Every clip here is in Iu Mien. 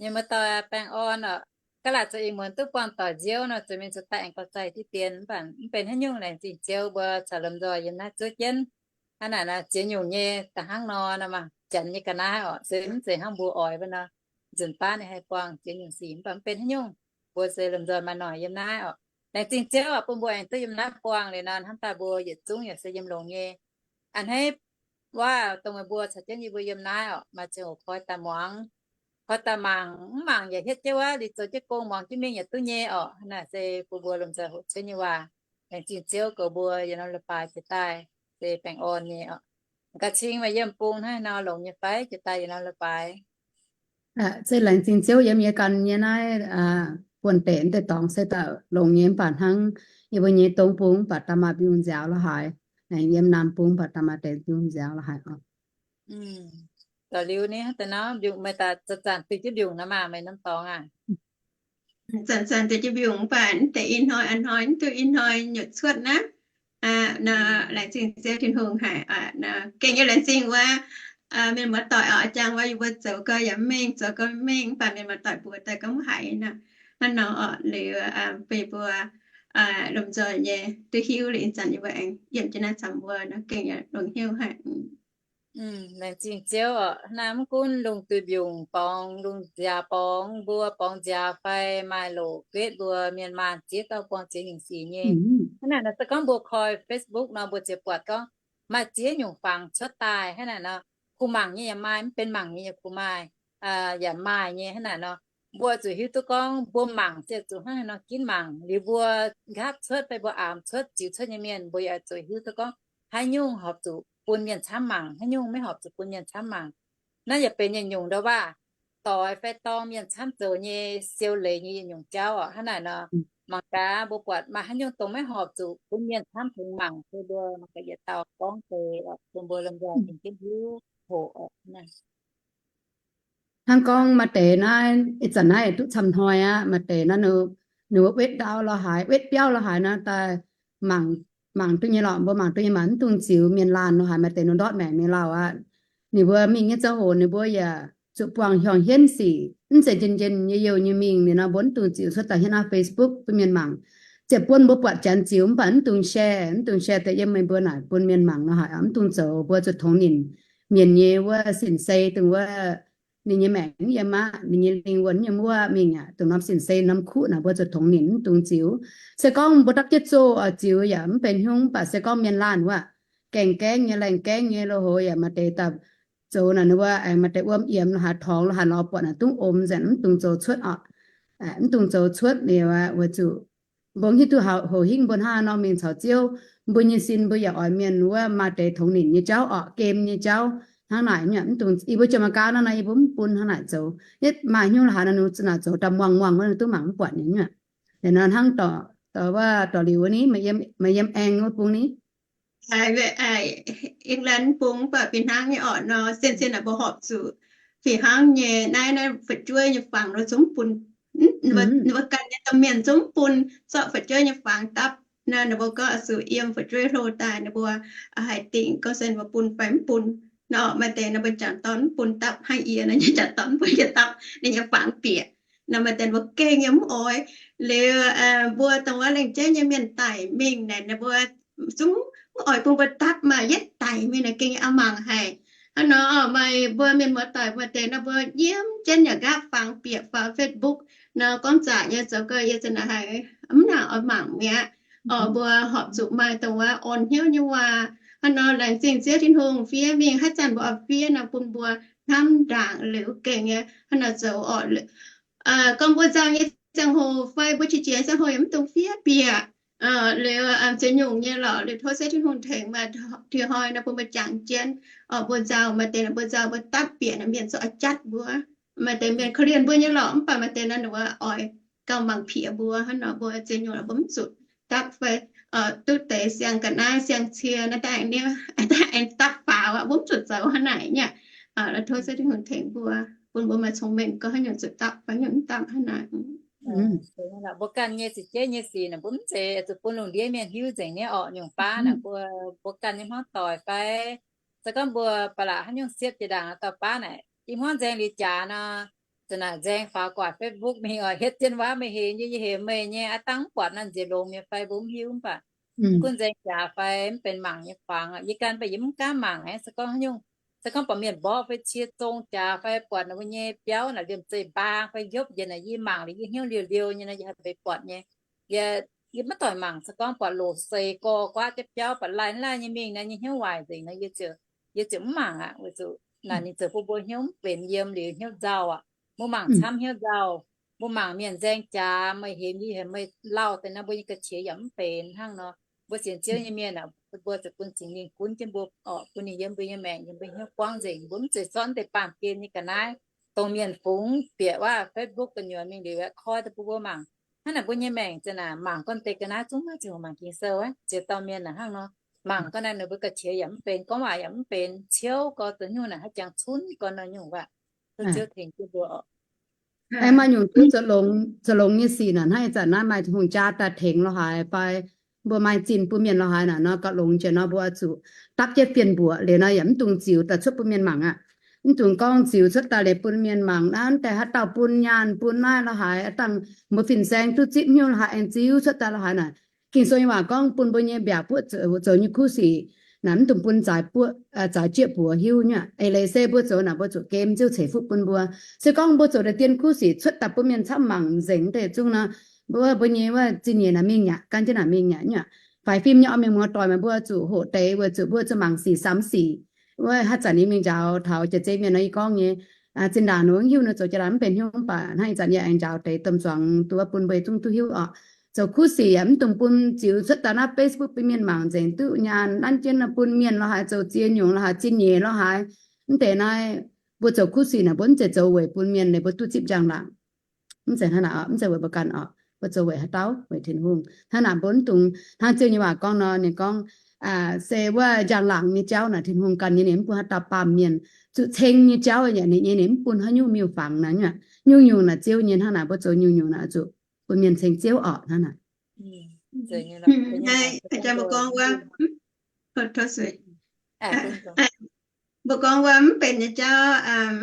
Mienh muoz-doic baengh orn oc. Ga'laatc zoux ih muonz duqv buangh doic nziouv nor, zuqc mingh zuqc daaih aengx gauh zaih diqv dien, mv baac mv benx haaix nyungc. Laengz zingh Ziouv mbuo caux lomh nzoih yiem naaiv zuov jienv. Hnangv naaic nor, ziex nyungc nyei da'hnangv nor, nor mangc janx nyei ga'naaiv oc, se mv zeiz hnangv mbuo oix wuov nor, nzunc baav ninh haih buangh ziex nyungc sic, mv baac mv benx haaix nyungc. Mbuo se lomh nzoih maaih noic yiem naaiv oc. Laengz zingh Ziouv oc, bun mbuo aengx duqv yiem naaiv buangh liuz nor, hnamv daaih mbuo yietc zungv yaac se yiem longx nyei. A'hneiv waac dongh meih mbuo caux jienv yie mbuo yiem naaiv oc, maaih ziangh hoc koi daaih muangx, koi daaih mangc, mv mangc yaac hietv jienv wuov, liuz zoux jienv gong muangx jienv mingh yaac duqv nyei oc. Hnangv naaic se bun mbuo lomh nzoih hoqc cuotv nyei waac. Laengz zingh Ziouv goux mbuo yietc norm leiz-baaix jiex daaih se baengh orn nyei oc. Ga'cing maaih yiem bung hnangv haaix nor, longx nyei fai? Jiex daaih yietc norm leiz-baaix. Se laengz zingh Ziouv yiem yie ganh nyei naaiv buonv-deic deix dorngx se daaih longx nyei, mv baac hnangv yie mbuo nyei dongh bung mv baac da'maaih mbiungc nziaaux la'haaix, yiem naamh bung mv baac da'maaih deix mbiungc nziaaux la'haaix oc. Da'liuz ni hnangv deix nor, mbiungc meih daaih zanc-zanc duih jienv mbiungc nor maah, meih norm dorngx aah? Zanc-zanc duih jienv mbiungc mv baac mv deix ih hnoi a'hnoi, mv duqv ih hnoi nyutc cuotv naaiv. Laengz zingh Ziouv Tin-Hungh haic, gengh nyei laengz zingh wuov mienh muoz-doic oc. Jangx wuov yie mbuo zoux gau yaac mengh, zoux gau mengh, mv baac mienh muoz-doic mbuox daaih gorngv mv haiz nor. Hnangv nor oc, liuz bun mbuo lomh nzoih nyei duqv hiuv liuz ih zanc yie mbuo aengx yiem jienv naaiv camv wuov nor gengh yaac longx hnyouv haic. Laengz zingh Ziouv oc. Naaiv mv gunv lungh duih mbiungc borngz, lungh nziaaux borngz, mbuo borngz nziaaux fai maaih loc guetv mbuo mienh maanh ziex dauh buangh ziex nyungc sic nyei. Hnangv naaic nor se gorngv mbuo koi Facebook nor mbuo ziouc buatc gorngv maaih ziex nyungc fangx cuotv daaih. Hnangv naaic nor, kuh mangc nyei yaac maaih, mv benx mangc nyei yaac kuh maaih, yaac maaih nyei. Hnangv naaic nor, mbuo zuqc hiuv duqv gorngv mbuo mangc se zuqc hnangv haaix nor ginv mangc. Liuz mbuo nqaapv cuotv fai mbuo aamx cuotv, ziux cuotv nyei mienh, mbuo yaac zuqc hiuv duqv gorngv haaix nyungc horpc zuqc bun mienh camv mangc, haaix nyungc maiv horpc zuqc bun mienh camv mangc. Naaiv yaac benx yietc nyungc ndau waac doix fai dorng mienh camv zoux nyei siou leiz nyei yietc nyungc jauv oc. Hnangv naaic nor, mangc gaax mbuo buatc maaih haaix nyungc dongh maiv horpc zuqc bun mienh camv tengx mangc, se mbuo mangc gaax yietc dauh gorngv deix oc, bun mbuo lomh nzoih dingc jienv hiuv hoqc oc. Hnangv gorngv maaih deix naaiv, ih zanc naaiv duqv camv hnoi aqv. Maaih deix naaiv ninh mbuo wetv ndau la'haaix, wetv biauv la'haaix nor daaih mangc, mangc duqv nyei lorqc. Mbuo mangc duqv nyei, mv dungx ziux mienh laanh la'haaix. Maaih deix ninh ndortv maengc mingh lauh aqv. Ninh mbuo mingh nyei ziangh hoc ninh mbuo yaac zuqc buangh hiuang hienv sic, mv zeiz njien-njien nyei youh nyei mingh. Liuz nor mbuo mv dungx ziux cuotv daaih hietv naaiv Facebook bun mienh mangc. Ziouc bun mbuo buatc janx ziux mv baac mv dungx share, mv dungx share deix yiem meih mbuo naaic bun mienh mangc la'haaix, mv dungx zoux. Mbuo zuqc tongx ninh mienh nyei wuov sin-sei, dongh wuov ninh nyei maengc mv yiem aqv, ninh nyei lingh wuonh mv yiem wuov mingh aqv. Dongh norm sin-sei norm kuv naaic mbuo zuqc tongx ninh, mv dungx ziux. Se gorngv mbuo dapv jienv zoh oix ziux yaac mv benx haaix nyungc, mv baac se gorngv mienh laanh wuov gaengh gaengv nyei, laengh gaengv nyei, loz-hoz yaac maaih deix daaih zoux naaic ninh wuov aengx maaih deix wuom yiemx la'haaix, torngx la'haaix lorz buatc naaic dungv om nzengc, mv dungx zoux cuotv oc. Mv dungx zoux cuotv liuz weic zuqc mbuo hiuv duqv houx hingv mbuo hnangv haaix nor mingh caux Ziouv. Mbuo nyei sin mbuo yaac oix mienh wuov maaih deix tongx ninh nyei jauv oc, gem nyei jauv. Hnangv naaic nyuoqc, mv dungx, yie mbuo jiem mangc gaax hnangv naaic, yie mbuo mv bun hnangv naaic zoux. Yietv maaih haaix nyungc la'haaix nor, ninh zoux daaih muangh muangh wuov, ninh duqv mangc mv buatc ninh nyuoqc. Liuz nor hnangv dorc, dorc wuov dorc liuz wuov ni, maaih yiem aengx wuov bung ni. England bung mv baac fih hnangv nyei orqc nor, sien sien naaic mbuo horpc zuqc fih hnangv nyei naaiv, naaiv fu'jueiv nyei fangx nor zungv bun, ninh mbuo gan nyei domh mienh zungv bun zorqv fu'jueiv nyei fangx dapv. Nor ninh mbuo gorngv zuqc yiem fu'jueiv hlo daaih ninh mbuo haih dingc gorngv se ninh mbuo bun fai mv bun. Nor maaih deix ninh mbuo jangc dorn mv bun dapv, hnangv yie nor nyei jangc dorn mv bun yie dapv ninh nyei fangx bieqc. Nor maaih deix ninh mbuo gengh yaac mv oix. Liuz mbuo dongh wuov lengh jeiv nyei mienh daic mingh naaic ninh mbuo zungv mv oix bun mbuo dapv, maaih yietv daic mingh naaic gengh a'mangc haic. Hnangv nor maaih mbuo mienh muoz-doic maaih deix nor mbuo nyiemv jienv yaac nqaapv fangx bieqc faaux Facebook nor gorngv zaqc nyei zoux gau yie za'naaic haiz mv nangc oix mangc mi'aqv. Oc, mbuo horpc zuqc maaih dongh wuov orn hnyouv nyei waac. Hnangv nor laengz zingh Ziouv Tin-Hungh fiev mingh haaix zanc mbuo oix fiev nor bun mbuo hnamv ndaangc liuz gengh nyei hnangv nor zoux oc. Gorngv mbuo nzauh nyei ziangh hoc fai mbuo qiex jiez ziangh hoc yaac mv dungx fiev bieqc. Liuz ziex nyungc nyei lorqc, liuz tov Ziouv Tin-Hungh tengx maaih ti hnoi nor bun mbuo jangx jienv. Oc, mbuo nzauh maaih deix mbuo nzauh mbuo dapv bieqc naaic mienh zorqv jatv mbuo. Maaih deix mienh korv-lienh mbuo nyei lorqc, mv baac maaih deix nor ninh mbuo oix gauh mangc piex mbuo. Hnangv nor mbuo ziex nyungc mbuo mv zuqc dapv fai duqv deix siang ga'naaiv siang cie naaiv daaih aengx dapv faaux aqv, mbuo mv zuqc zoux hnangv naaic nyei. Tov Ziouv Tin-Hungh tengx mbuo, bun mbuo maaih cong-mengh gorngv haaix nyungc zuqc dapv fai haaix nyungc mv dapv hnangv naaic. Mbuo ganh nyei ziqc jeiv nyei sic naaic mbuo mv zeiz zuqc bun lungh ndiev mienh hiuv nzengc nyei orqc. Nyungc baav naaic mbuo, mbuo ganh nyei hmuangv doic fai se gorngv mbuo ba'laqc haaix nyungc siepv jiex ndaangc dauh baav naaic, i hmuangv nzaeng liuz jaax nor, za'naaic nzaeng faaux gu'nguaaic Facebook mingh oc, hietv jienv waac meih hemx nyei, yie hemx meih nyei, aav dangh mv buatc naaiv nziex longx nyei Facebook mv hiuv mv baac mv gunv nzaeng jaax fai mv benx mangc nyei fangx, yie ganh mv baac yie mv gaamv mangc aeqv, se gorngv haaix nyungc, se gorngv buatc mienh mborqv fai cie zong jaax fai buatc naaic mbuo nyei biauv naaic liemh zeih mbaang fai njopv njiec naaic, yie mangc liuz yie hnyouv liouh liouh nyei nor, yie haih mbuox buatc nyei. Yie, yie maiv doic mangc, se gorngv buatc loc seix gorx guaav jienv biauv buatc laih laih nyei mingh naaic, yie hnyouv waaic nzengc nor, yie ziouc, yie ziouc mv mangc aqv. Weic zuqc naaic ninh zoux bun mbuo hnyouv mv benx yiem liuz hnyouv nzauh aqv. Mbuo mangc camv hnyouv nzauh. Mbuo mangc mienh nzaeng jaax, meih hemx yie hemx meih lauh deix naaiv, mbuo nyei ga'qiex yaac mv benx hnangv nor. Mbuo sienx Ziouv nyei mienh aeqv, mbuo zuqc bun Singx Lingh gunv jienv mbuo oc, bun ninh yiem mbuo nyei maengc, yiem mbuo hnyouv buangv nzengc. Mbuo mv zeiz zorqv deix baamh gen nyei ga'naaiv, dongh mienh fungx bieqc waac Facebook gu'nyuoz mingh liuz aeqv, koi daaih bun mbuo mangc. Hnangv naaic mbuo nyei maengc za'naaic mangc gorn deix ga'naaiv zungv maiv ziouc mangc Ging-Sou aqv. Ziex dauh mienh naaic hnangv nor, mangc gorn naaiv ninh mbuo ga'qiex yaac mv benx, gorngv waac yaac mv benx, ciouv gorn zoux nyungc naaic haih jangx cunv gorn nor nyungc waac. Tov Ziouv tengx jienv mbuo oc. Aengx maaih nyungc duqv zoux longx, zoux longx nyei sic naaic, hnangv ih zanc naaiv maaih hungh jaa daaih tengx lorqc haaix fai mbuo maaih zinh bun mienh lorqc haaix naaic nor, gauh longx jiex nor mbuo zuqc dapv jienv fien mbuoqc liuz nor yaac mv dungx ziux daaih cuotv bun mienh mangc aqv. Mv dungx gorngv ziux cuotv daaih liuz bun mienh mangc naaiv deix haaix dauh bun nyaanh bun naaiv lorqc haaix, dangh mbuo fin-saeng duqv zipv hnyouv lorqc haaix, aengx ziux cuotv daaih lorqc haaix naaic. Ging-Sou nyei waac gorngv bun mbuo nyei mbiaauc buoqv zoux nyei kuv sic naaic mv dungx bun zaaix buoqv, zaaix jieqv buoz hiuv nyei. Eix leiz se mbuo zoux naaic mbuo zuqc gemh Ziouv ceix fuqv bun mbuo. Se gorngv mbuo zoux deix dien kuv sic cuotv daaih bun mienh camv mangc nzengc deix zungv nor, mbuo, mbuo nyei wuov zingh nyeic naaic mingh aqv, gan jienv naaic mingh aqv nyei. Faix fim nyei oix mienh muoz-doic meih mbuo zuqc hoqc deix weic zuqc mbuo zuqc mangc sic samx sic. Wuov haaix zanc yie mingh njaaux taux jiex zeiv mienh nor yie gorngv nyei, zinh ndaangc ninh mbuo mv hiuv ninh zoux jaa-laanh mv benx hnyouv mv baac hnangv ih zanc yie aengx njaaux deix domh zuangx duqv bun mbuo zungv duqv hiuv oc. Zoux kuv sic yaac mv dungx bun ziux cuotv daaih naaiv Facebook bun mienh mangc nzengc, duqv nyaanh nanv jienv bun mienh lorqc haaix, zoux ziex nyungc lorqc haaix, zinh nyeic lorqc haaix. Mv deix naaiv mbuo zoux kuv sic naaic mbuo mv zeiz zoux weic bun mienh leiz mbuo duqv zipv njang-laangc. Mv zeiz hnangv naaic oc, mv zeiz weic mbuo ganh oc. Mbuo zoux weic haaix dauh? Weic Tin-Hungh. Hnangv naaic mbuo mv dungx hnangv Ziouv nyei waac gorngv nor, ninh gorngv se wuov njang-laangc nyei jauv naaic Tin-Hungh ganh nyei, ninh mv bun haaix dauh baamh mienh. Zuqc ceng nyei jauv yaac ninh nyei, ninh mv bun haaix nyungc miuc-fangx naaic. Nyungc-nyungc naaic Ziouv nyei. Hnangv naaic mbuo zoux nyungc-nyungc naaic zuqc bun mienh ceng Ziouv oc hnangv naaic. Mbuo gorngv wuov, mbuo gorngv wuov mv benx nyei jauv,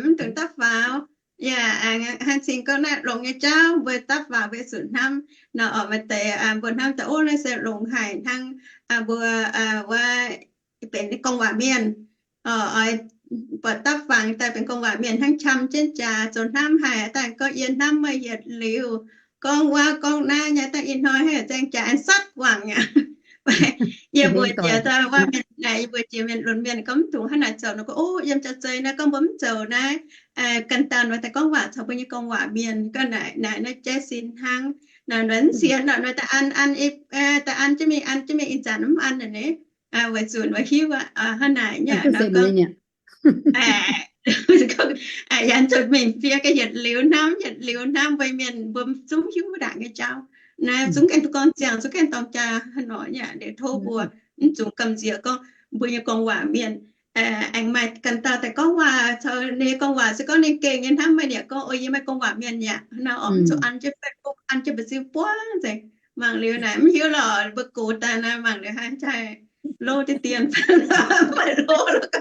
mv dungx dapv faaux. Yaac hnangv cing gorngv naaiv longx nyei jauv mbuo dapv faaux mbuo zuqc hnamv nor oc. Maaih deix mbuo hnamv daaih, ov, naaiv se longx haic hnangv mbuo wuov benx gorngv-waac mienh. Oix buatc dapv faaux daaih benx gorngv-waac mienh hnangv qam jienv jaax, zoux hnamv haic. Daaih gorngv yie hnamv meih yietc liuz, gorngv wuov gorngv naaiv nyei, daaih ih hnoi haiz zaeng jaax aengx satv wangc aqv. Yie mbuox jiex daaih waac mienh naaic, yie mbuox jiex mienh lunx mienh gorngv mv dungx hnangv naaic zoux nor, gorngv, ov, yiem jaax zei naaiv gorngv mbuo mv zoux naaiv, ganh dauh nor daaih gorngv waac caux mbuo nyei gorngv-waac mienh, gorngv naaic naaic naaiv jaiv sin hnangv. Naaic nor sienx nor, nor daaih an an, daaih an jienv mingh, an jienv mingh, ih zanc mv an naaic ni. Weic zuqc nor hiuv aqv, hnangv naaic nyei nor gorngv Aa, yaac zuqc mingh fiev ga'yietc liuz hnamv, yietc liuz hnamv mbuo mienh mbuo zungv hiuv ndaangc nyei jauv. Naaiv zungv gaengh duqv gorngv ziangh, zungv gaengh dorng jaa haaix nor nyei, liuz tov mbuo mv dungx gamh nziex gorngv mbuo nyei gorngv waac mienh aengx maaih ganh dauh daaih gorngv waac caux ninh nyei gorngv waac, se gorngv ninh gengh nyei hnamv meih, ninh gorngv, o, yie maaih gorngv waac mienh aqv. Naaiv oc, mv zuqc an jienv Facebook, an jienv mba'ziev buangv nzengc. Mangc liuz naaic mv hiuv lorqc, mbuo gox daaih naaiv mangc liuz haaix jaaix lov deix dien, maaih lov lorqc,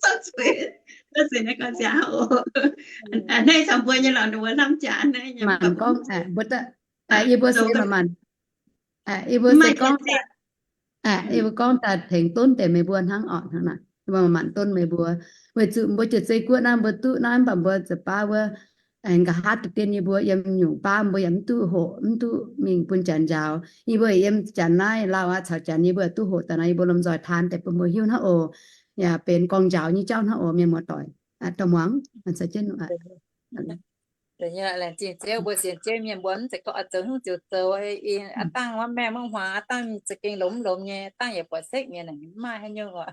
zorqv zuiz, zorqv zuiz naaiv gorngv ziangx oc. A'hneiv caux mbuo nyei lorqc, ninh mbuo hnamv jaax hneiv nyei. Mangc gorngv, mbuo, yie mbuo se maanc, yie mbuo se gorngv, yie mbuo gorngv daaih tengx donv deix meih mbuo hnangv oc, hnangv naaic, yie mbuo maanc donv meih mbuo. Weic zuqc mbuo jiex zei guoqv naaiv mbuo duqv naaiv, mv baac mbuo ziouc baav wuov aengx nqa'haav deix dien yie mbuo yiem nyungc baav mbuo yaac mv duqv hoqc, mv duqv mingh bun janx njaaux. Yie mbuo yiem janx naaiv lauh aqv, caux janx yie mbuo duqv hoqc daaih nor, yie mbuo lomh nzoih taan deix bun mbuo hiuv hnangv oc. Yaac benx gorngv njaaux nyei jauv hnangv oc, mienh muoz-doic. Dorh muangx, laengz zingh Ziouv, mbuo sienx Ziouv mienh mbuo mv zeiz gorngv oix zoux hnyouv ziouc zoux. Ih aav dangh wuov maengh maiv hmuangx, aav dangh za'gengh lomz lomz nyei, aav dangh yaac buatc sekv mienh naaic mv maaih haaix nyungc oc.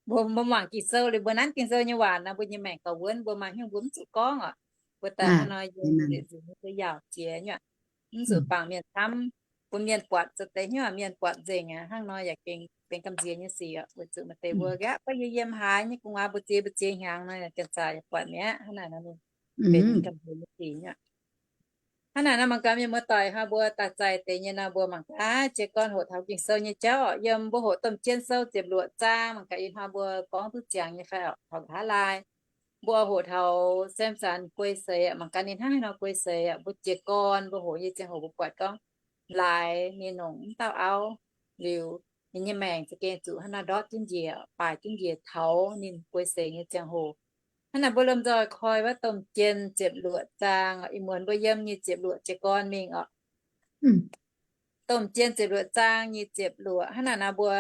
Mbuo, mbuo mangc Ging-Sou liuz mbuo nanv Ging-Sou nyei waac nor, mbuo nyei maengc gauh wuonv, mbuo maaih hnyouv mbuo mv zuqc gorngv oc. Mbuo daaih hnangv nor yiem liuz nzunc mbuo yaauc jiex nyei, mv zuqc bangc mienh camv, bun mienh buatc za'deix hnyouv, mienh buatc nzengc aqv. Hnangv nor yaac gengh benx gamh nziex nyei sic oc. Weic zuqc maaih deix mbuo gaav gorngv yie yiem haaix nyei gu'nguaaz mbu'ziex mbu'ziex hnyangx nor, janx-zaqc yaac buatc mi'aqv. Hnangv naaic nor benx gamh nziex nyei sic nyei. Hnangv naaic nor mangc gaax mienh muoz-doic, hnangv mbuo daaih zaih deix nyei nor, mbuo mangc gaax jiez gorn hoqc taux Ging-Sou nyei jauv oc. Yiem mbuo hoqc Domh Jien Sou ziepc luoqc zaang, mangc gaax ih hnoi mbuo gorngv duqv ziangx nyei fai oc, taux nqa'haav laai. Mbuo hoqc taux Samson guei seix aqv, mangc gaax ninh hnangv haaix nor guei seix aqv. Mbuo jiez gorn mbuo hoqc nyei ziangh hoc mbuo buatc gorngv laaix ninh longc mv dauh auv liuz, ninh nyei maengc za'gengh zuqc hnangv naaiv ndortv jienv njiec, baaix jienv njiec taux ninh guei seix nyei ziangh hoc. Hnangv naaic mbuo lomh nzoih koi wuov Domh Jien ziepc luoqc zaang, ih muonz mbuo yiem nyei ziepc luoqc jiez gorn mingh oc. Domh Jien ziepc luoqc zaang nyei ziepc luoqc. Hnangv naaic nor mbuo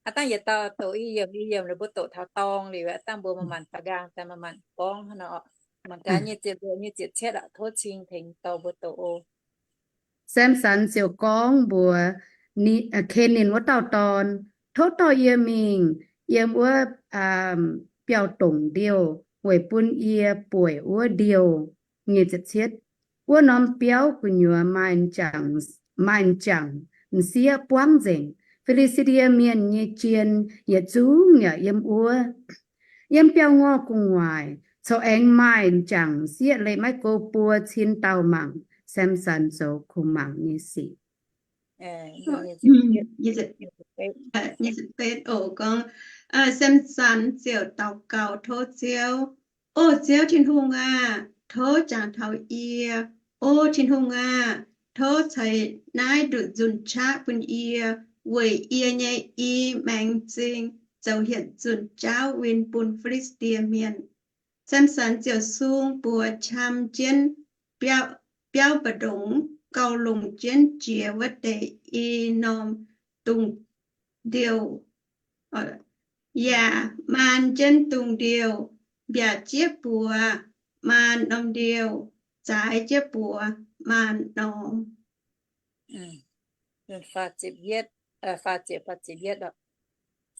aav dangh yietc dauh doqc i yiemc i yiemc, liuz mbuo doqc taux dorng liuz aav dangh mbuo maaih maanc da'nqaang daaih maaih maanc gorngv hnangv nor oc. Mangc gaax nyei ziepc luoqc nyei ziepc cietv aqv. Tov cing tengx dorh mbuo doqc oc. Samson ziouc gorngv mbuox Ken ninh wuov dauh dorn, Tov dorh yie mingh yiem wuov biauv-dongc ndiouh weic bun yie bueic wuov ndiouh. Wuov norm biauv gu'nyuoz maaih m'jangc m'sieqv buangv nzengc. Fi^li^saa^die Mienh nyei jien yietc zungv yaac yiem wuov. Yiem biauv-ngorh gu'nguaaic corc aengx maaih m'jangc m'sieqv leih maiv go buo cin dauh mangc Samson zoux kuv mangc nyei sic. Samson ziouc daux gaux tov Ziouv, O Ziouv Tin-Hungh aah! Tov jangx taux yie. O Tin-Hungh aah! Tov ceix naaiv nduqc nzunc qaqv bun yie, weic yie nyei i maengx m'zing zoux hietc nzunc jaauv win bun Fi^li^saa^die Mienh. Samson ziouc sung buoz qam jienv biauv mbu'ndongx gauh longc jienv jiex wuov deix i norm dungz ndiouh, yaac maan jienv dungz ndiouh, mbiaatc jienv buoz maan norm ndiouh, zaaix jienv buoz maan norm.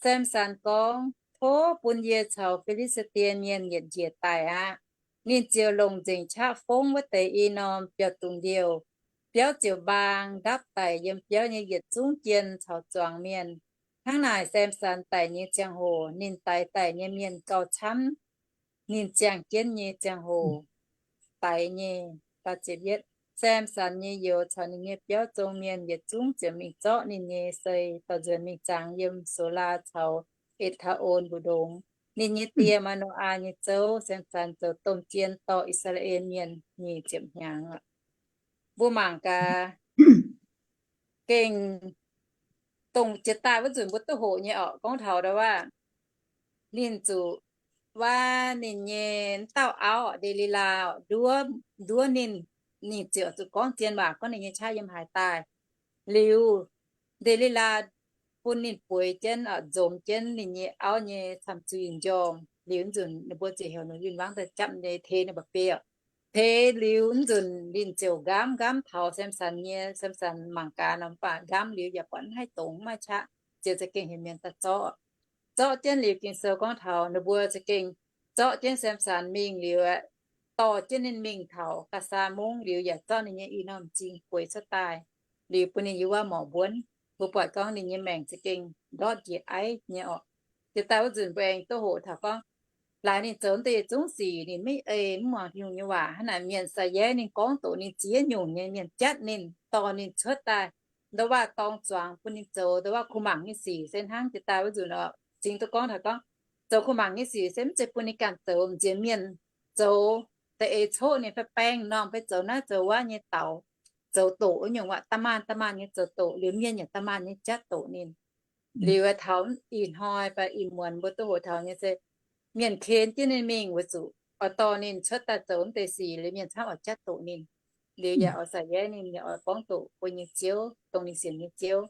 Samson gorngv, Tov bun yie caux Fi^li^saa^die Mienh yietc njiec daic aqv. Ninh ziouc longc nzengc qaqv fongv wuov deix i norm biauv-dungz ndiouh. Biauv ziouc mbaang ndapv daic yiem biauv nyei yietc zungv jien caux zuangx mienh. Hnangv naaic Samson daic nyei ziangh hoc ninh daix daic nyei mienh gauh camv ninh ziangh jienv nyei ziangh hoc daix nyei. Samson nyei youz caux ninh nyei biauv zong mienh yietc zungv ziouc mingh zorqv ninh nyei sei dorh nzuonx mingh zangx yiem So^laa caux E^taa^on mbu'ndongx. Ninh nyei die, Maa^no^aa nyei zouv, Samson zoux domh jien dorh I^saa^laa^en Mienh nyic ziepc hnyangx. Mbuo mangc gaax, gengh dongh jiex daaih wuov nzunc mbuo duqv hoqc nyei orqc, gorngv taux ndau wuov, ninh zuqc wuov ninh nyei dauh auv, Nde^li^laa, nduov, nduov ninh, ninh ziouc zuqc gorngv zien waac gorngv ninh nyei qaqv yiem haaix daaih. Liuz, Nde^li^laa bun ninh bueix jienv, nzomz jienv ninh nyei auv nyei camh zuiz njormh. Liuz nzunc ninh mbuo ziouc heuc ninh win-wangv daaih japv nyei, teix ninh mba'biei. Teix liuz nzunc ninh ziouc nqaamv, nqaamv taux Samson nyei. Samson mangc gaax nor, mv baac nqaamv liuz yaac buatc mv haih dongz, mv maaih qaqv, ziouc za'gengh heuc mienh daaih zorqv. Zorqv jienv liuz, Ging-Sou gorngv taux ninh mbuo za'gengh zorqv jienv Samson mingh liuz, dorh jienv ninh mingh taux Gaasaa Mungv liuz yaac zorqv ninh nyei i norm m'zing bueix cuotv daaih, liuz bun ninh yiem wuov morc mbuonv. Mbuo buatc gorngv ninh nyei maengc za'gengh ndortv njiec aiv nyei orqc. Jiex daaih wuov nzunc mbuo aengx duqv hoqc taux gorngv, laaix ninh zoux deix yietc zungv sic ninh maiv ei, mv muangx Tin-Hungh nyei waac. Hnangv naaic mienh sai-yeiv ninh gorngv doqc ninh ziex nyungc nyei, mienh jatv ninh, dorh ninh cuotv daaih ndau wuov dorng zuangx bun ninh zoux ndau wuov kuh mangc nyei sic se hnangv. Jiex daaih wuov nzunc oc, m'zing duqv gorngv taux gorngv, zoux kuh mangc nyei sic se mv zeiz bun ninh ganh zoux, m'nziex mienh zoux, da'eix coqv ninh fai baeng m'normh fai zoux naaiv zoux wuov nyei daux, zoux doqc wuov nyungc waac, da'maanh da'maanh nyei zoux doqc, liuz mienh yaac da'maanh nyei jatv doqc ninh. Liuz taux ih hnoi fai ih muonz mbuo duqv hoqc taux nyei se mienh ken jienv ninh mingh weic zuqc oix dorh ninh cuotv daaih zoux mv deix sic, liuz mienh camv oix jatv doqc ninh. Liuz yaac oix sai-yeiv ninh, yaac oix gorngv doqc mbuo nyei ziouv, dongh ninh sienx nyei ziouv.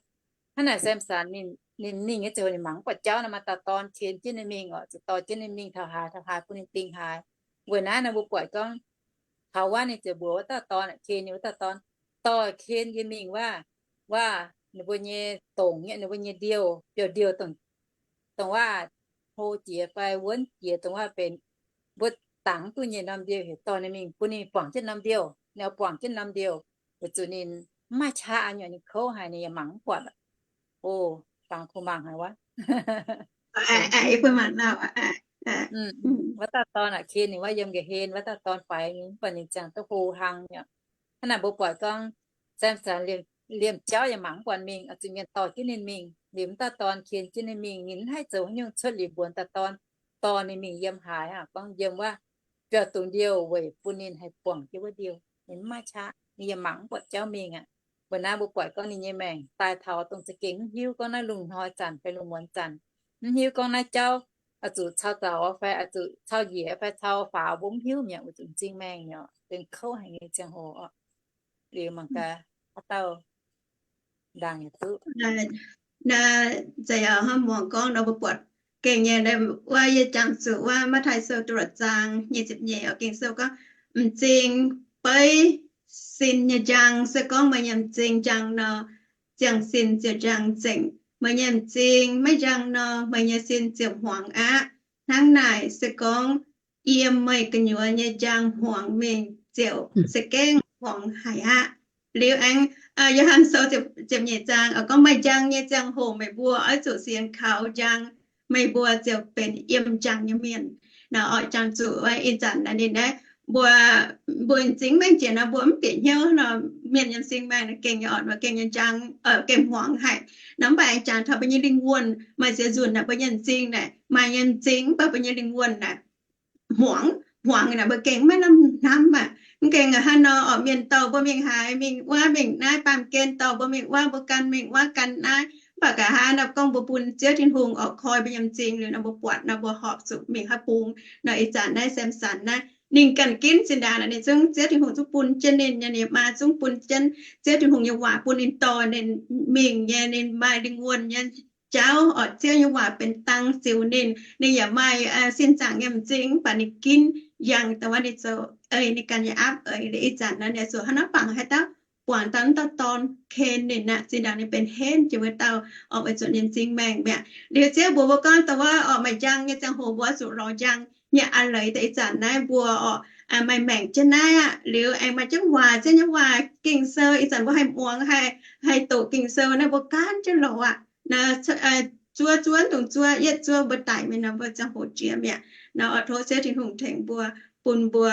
Hnangv naaic Samson ninh, ninh, ninh nyei ziouc ninh mangc mv buatc jauv nor, maaih dauh dorn ken jienv ninh mingh oc, ziouc dorh jienv ninh mingh taux haaix taux haaix bun ninh dingh haaix. Weic naaiv nor mbuo buatc gorngv taux wuov ninh ziouc mbuox wuov dauh dorn, ken ninh wuov dauh dorn, dorh ken yie mingh wuov, wuov ninh mbuo nyei dongc, ninh mbuo nyei ndiouh, biouv-ndiouh, dongh wuov hlo jiex fai wuonv jiex, dongh wuov benx mbuo dangx duqv nyei norm ndiouh, heuc dorh ninh mingh bun ninh buangc jienv norm ndiouh. Ninh oix buangc jienv norm ndiouh weic zuqc ninh mv maaih qaqv nyei, ninh kouv haic, ninh yaac mangc mv buatc. O, fangx kuh mangc haic wuov. Wuov dauh dorn aqv, ken ninh wuov yiem ga'hlen, wuov dauh dorn faix ninh, mv baac ninh ziangh duqv hlo hnangv nyei. Hnangv naaic mbuo buatc gorngv Samson liemh jauv yaac mangc mv buatc mingh, zuqc mienh dorh jienv ninh mingh. Liuz wuov dauh dorn ken jienv ninh mingh, ninh mv haih zoux haaix nyungc cuotv liuz mbuox dauh dorn dorh ninh mingh yiem haaix, gorngv yiem wuov biauv dungz ndiouh weic bun ninh haih buangc jienv wuov ndiouh. Ninh mv maaih qaqv, ninh yaac mangc mv buatc jauv mingh aqv. Mbuo naaiv mbuo buatc gorngv ninh nyei maengc daaih taux dongh za'gengh mv hiuv gorngv naaiv lungh hnoi zanc fai lungh muonz zanc, mv hiuv gorngv naaiv jauv oix zuqc cau zaux fai oix zuqc cau njiec fai cau faaux, mbuo mv hiuv mi'aqv, weic zuqc m'zing maengh mi'aqv, benx kouv haic nyei ziangh hoc oc. Liuz mangc gaax haaix dauh ndaangc yaac duqv. Naaiv za'gengh hnangv muangx gorngv nor mbuo buatc gengh nyei, wuov yie jangx zuqc wuov Matv^taai Sou da'luoqc zaang nyic ziepc nyeic oc, Ging-Sou gorngv, m'zing beiv sin nyei njang. Se gorngv meih nyei m'zing njang nor, ziangh sin ziouc njang nzengc. Meih nyei m'zing maiv njang nor, meih nyei sin ziouc hmuangx aqv. Hnangv naaic, se gorngv yiem meih gu'nyuoz nyei njang hmuangx mingh ziouc za'gengh hmuangx haic aqv. Liuz aengx Yo^han Sou ziepc nyeic zaang gorngv, maaih njang nyei ziangh hoc meih mbuo oix zuqc sienx kaux njang, meih mbuo ziouc benx yiem njang nyei mienh. Nor oix jangx zuqc ih zanc naaiv ninh naaiv mbuo, mbuo m'zing maiv jiex nor mbuo mv bieqc hnyouv nor, mienh nyei m'zing maengh gengh nyei orqc, gengh nyei njang, gengh hmuangx haic. Nor mv baac aengx jangx taux mbuo nyei lingh wuonh, maaih ziex nzunc naaic mbuo nyei m'zing naaic maaih nyei m'zing, mv baac mbuo nyei lingh wuonh naaic hmuangx, hmuangx naaic mbuo gengh maiv lamh hnamv aqv. Mv gengh hnangv nor orqc, mienh dorh mbuo mingh haaix, mingh wuov mingh naaiv, baamh gen dorh mbuo mingh wuov mbuo gan mingh wuov gan naaiv. Mv baac nqa'haav nor gorngv mbuo bun Ziouv Tin-Hungh orqc koi mbuo nyei m'zing liuz nor mbuo buatc nor mbuo horpc zuqc mingh haaix bung. Nor ih zanc naaiv Samson naaiv ninh ganh ginv zinh ndaangc naaic ninh zungv Ziouv Tin-Hungh zungv bun jienv ninh nyei, ninh maa zungv bun jienv Ziouv Tin-Hungh nyei waac bun ninh dorh ninh mingh nyei, ninh maaih lingh wuonh nyei jauv orqc, Ziouv nyei waac benx dang ziux ninh. Ninh yaac maaih sin zaangc nyei m'zing, mv baac ninh ginv yangh dongh wuov ninh zoux eix ninh ganh nyei aapv eix. Liuz ih zanc nor ninh zuqc hnangv naaiv bangc haaix dauh buangh dauh, dauh dorn ken ninh aqv, zinh ndaangc ninh benx henv jiex wuov dauh orqc, weic zuqc ninh m'zing maengh mi'aqv. Liuz Ziouv mbuox mbuo gorngv dongh wuov orqc, maaih njang nyei ziangh hoc mbuo oix zuqc lorz njang nyei a'leiz. Daaih ih zanc naaiv mbuo orqc, maaih maengc jienv naaiv aqv, liuz aengx maaih jienv waac, Ziouv nyei waac, Ging-Sou. Ih zanc mbuo haih muangx, haih, haih doqc Ging-Sou naaiv mbuo gaanv jienv lorz aqv. Zuov, zuov, dongh zuov, yietv zuov mbuo daic mingh nor mbuo ziangh hoc jiex mi'aqv. Nor oix tov Ziouv Tin-Hungh tengx mbuo, bun mbuo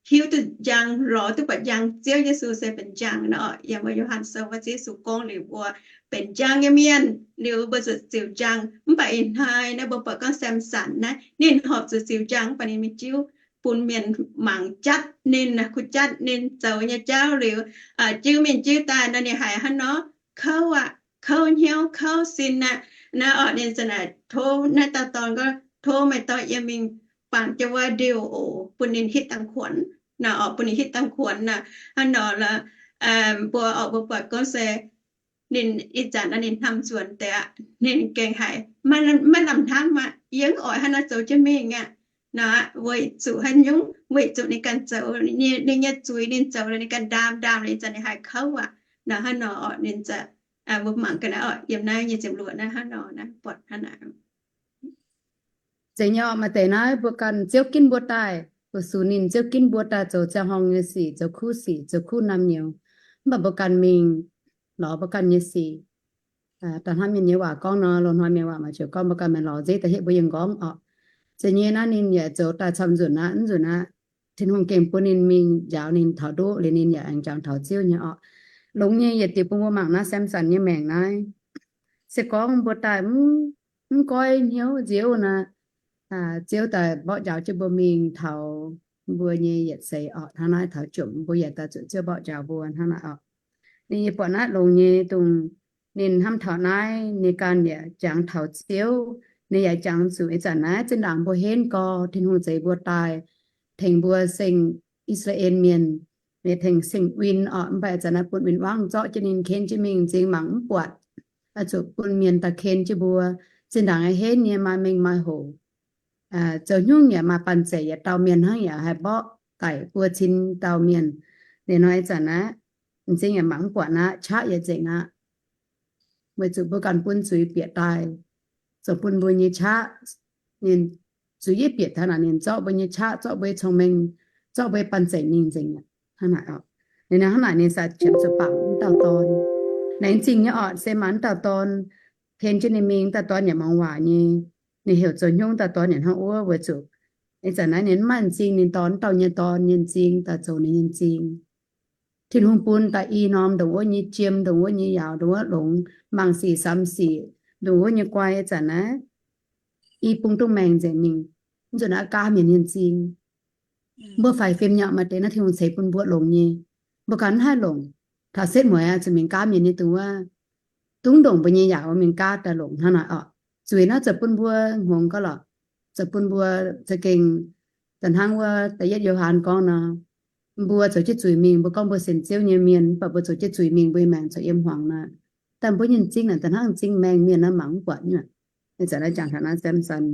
hiuv duqv njang, lorz duqv buatc njang, Ziouv Yesu se benx njang nor. Yiem wuov Yo^han Sou wuov Ziouv Yesu gorngv liuz mbuo benx njang nyei mienh, liuz mbuo zuqc ziux njang. Mv baac ih hnoi naaiv mbuo buatc gorngv Samson naaiv ninh horpc zuqc ziux njang, mv baac ninh mingh jiuv bun mienh mangc jatv ninh, kuh jatv ninh zoux nyei jauv liuz, jiuv mingh jiuv daaih nor ninh haiz hnangv nor kouv aqv, kouv hnyouv kouv sin aqv. Naaiv orqc ninh ziouc naaic tov naaiv dauh dorn gorngv, tov meih dorh yie mingh bangc jienv wuov ndiouh oc, bun ninh hitv dangh kuonx. Naaiv orqc bun ninh hitv dangh kuonx naaic hnangv nor lorqc. Mbuo orqc mbuo buatc gorngv se ninh ih zanc naaiv ninh hnamv nzuonx deix aqv. Ninh gengh haiz maiv lamh hnamv aqv, yie mv oix hnangv naaiv zoux jienv mingh aqv. Naaiv weic zuqc haaix nyungc? Weic zuqc ninh ganh zoux, ninh nyei zuiz ninh zoux liuz ninh ganh ndaam, ndaam liuz ih zanc ninh haiz kouv aqv. Naaiv hnangv nor orqc ninh ziouc, mbuo mangc gaax naaiv orqc, yiem naaiv nyei ziepc luoqc naaiv hnangv nor naaiv buatc hnangv naaic. Zeiz nyei orqc, maaih deix naaiv mbuo ganh Ziouv ginv mbuo daaih, fu-sux ninh, Ziouv ginv mbuo daaih zoux ziangh horngh nyei sic, zoux kuv sic, zoux kuv naamh nyouz. Mv baac mbuo ganh mingh lorz mbuo ganh nyei sic. Da'hnangv mienh nyei waac gorngv nor, loz-hnoi mienh waac maaih ziouc gorngv mbuo ganh mingh lorz nzeiv da'hietv mbuo yiem nqorngv orqc. Zeiz nyei naaiv ninh yaac zoux daaih camv nzunc aqv, nzunc aqv. Tin-Hungh gengh bun ninh mingh njaaux ninh taux nduqv liuz ninh yaac aengx jangx taux Ziouv nyei orqc. Longx nyei yietc diuc bun mbuo mangc naaiv Samson nyei maengc naaiv. Se gorngv mbuo daaih mv goiv hnyouv Ziouv naaiv, Ziouv daaih mborqv njaaux jienv mbuo mingh taux mbuo nyei yietc seix orqc. Hnangv naaiv taux jomc mbuo yaac daaih zuqc Ziouv mborqv njaaux mbuo hnangv naaiv orqc. Ninh nyei buatc naaiv longx nyei dongh ninh hnamv taux naaiv, ninh ganh yaac jangx taux Ziouv. Ninh yaac jangx zuqc ih zanc naaiv zinh ndaangc mbuo henv gorx, Tin-Hungh zeix mbuo daaih tengx mbuo seng I^saa^laa^en Mienh, tengx seng win orqc. Mv baac ih zanc naaiv bun win-wangv zorqv jienv ninh, ken jienv mingh m'zing mangc mv buatc, oix zuqc bun mienh daaih ken jienv mbuo. Zinh ndaangc henv nyei maaih mengh maaih hoc, zoux haaix nyungc yaac maaih banh zeic, yaac dauh mienh hnangv yaac haih mborqv daic buo cin dauh mienh. Liuz nor ih zanc naaiv m'zing yaac mangc mv buatc aqv, qaqv yaac nzengc aqv. Weic zuqc mbuo ganh bun zuiz bieqc daaih, zoux bun mbuo nyei qaqv, ninh zuiz yietv bieqc taux naaic ninh zorqv mbuo nyei qaqv, zorqv mbuo nyei cong-mengh, zorqv mbuo nyei banh zeic mingh nzengc aqv. Hnangv naaic orqc, ninh hnangv naaic ninh sa qiemx zuqc bangc wuov dauh dorn. Naaic m'zing nyei orqc se maaih wuov dauh dorn ken jienv ninh mingh, wuov dauh dorn yaac muangx waac nyei. Ninh heuc zoux haaix nyungc, dauh dorn yaac hnangv wuov. Weic zuqc ih zanc naaiv ninh mv maaih m'zing, ninh dorh wuov dauh nyei dorn nyei m'zing daaih zoux ninh nyei m'zing. Tin-Hungh bun daaih i norm ndongc wuov nyei jiem, ndongc wuov nyei yaauc, ndongc wuov longx, mangc sic samx sic, ndongc wuov nyei guai. Ih zanc naaiv i bung duqv maengh nzengc mingh. Mv nzunc naaiv gaamv mienh nyei m'zing. Mbuo faix fim nyei maaih deix naaiv Tin-Hungh ceix bun mbuo longx nyei, mbuo ganh mv haih longc. Taux setv mueiz zuqc mingh gaatv mienh nyei dongh wuov, dungv ndongc mbuo nyei yaac mingh gaatv daaih longc hnangv naaic oc. Zuiz naaiv zoux bun mbuo hngongx gauh lorqc, zoux bun mbuo za'gengh, za'hnangv wuov da'yietv Yo^han gorngv nor, mbuo zoux jienv zuiz mingh, mbuo gorngv mbuo sienx Ziouv nyei mienh, mv baac mbuo zoux jienv zuiz mingh, mbuo nyei maengc corc yiem hmuangx naaic. Daaih mbuo nyei m'zing naaic da'hnangv m'zing maengh mienh naaiv mangc mv buatc nyei. Ninh zanc naaiv jangx taux naaiv Samson,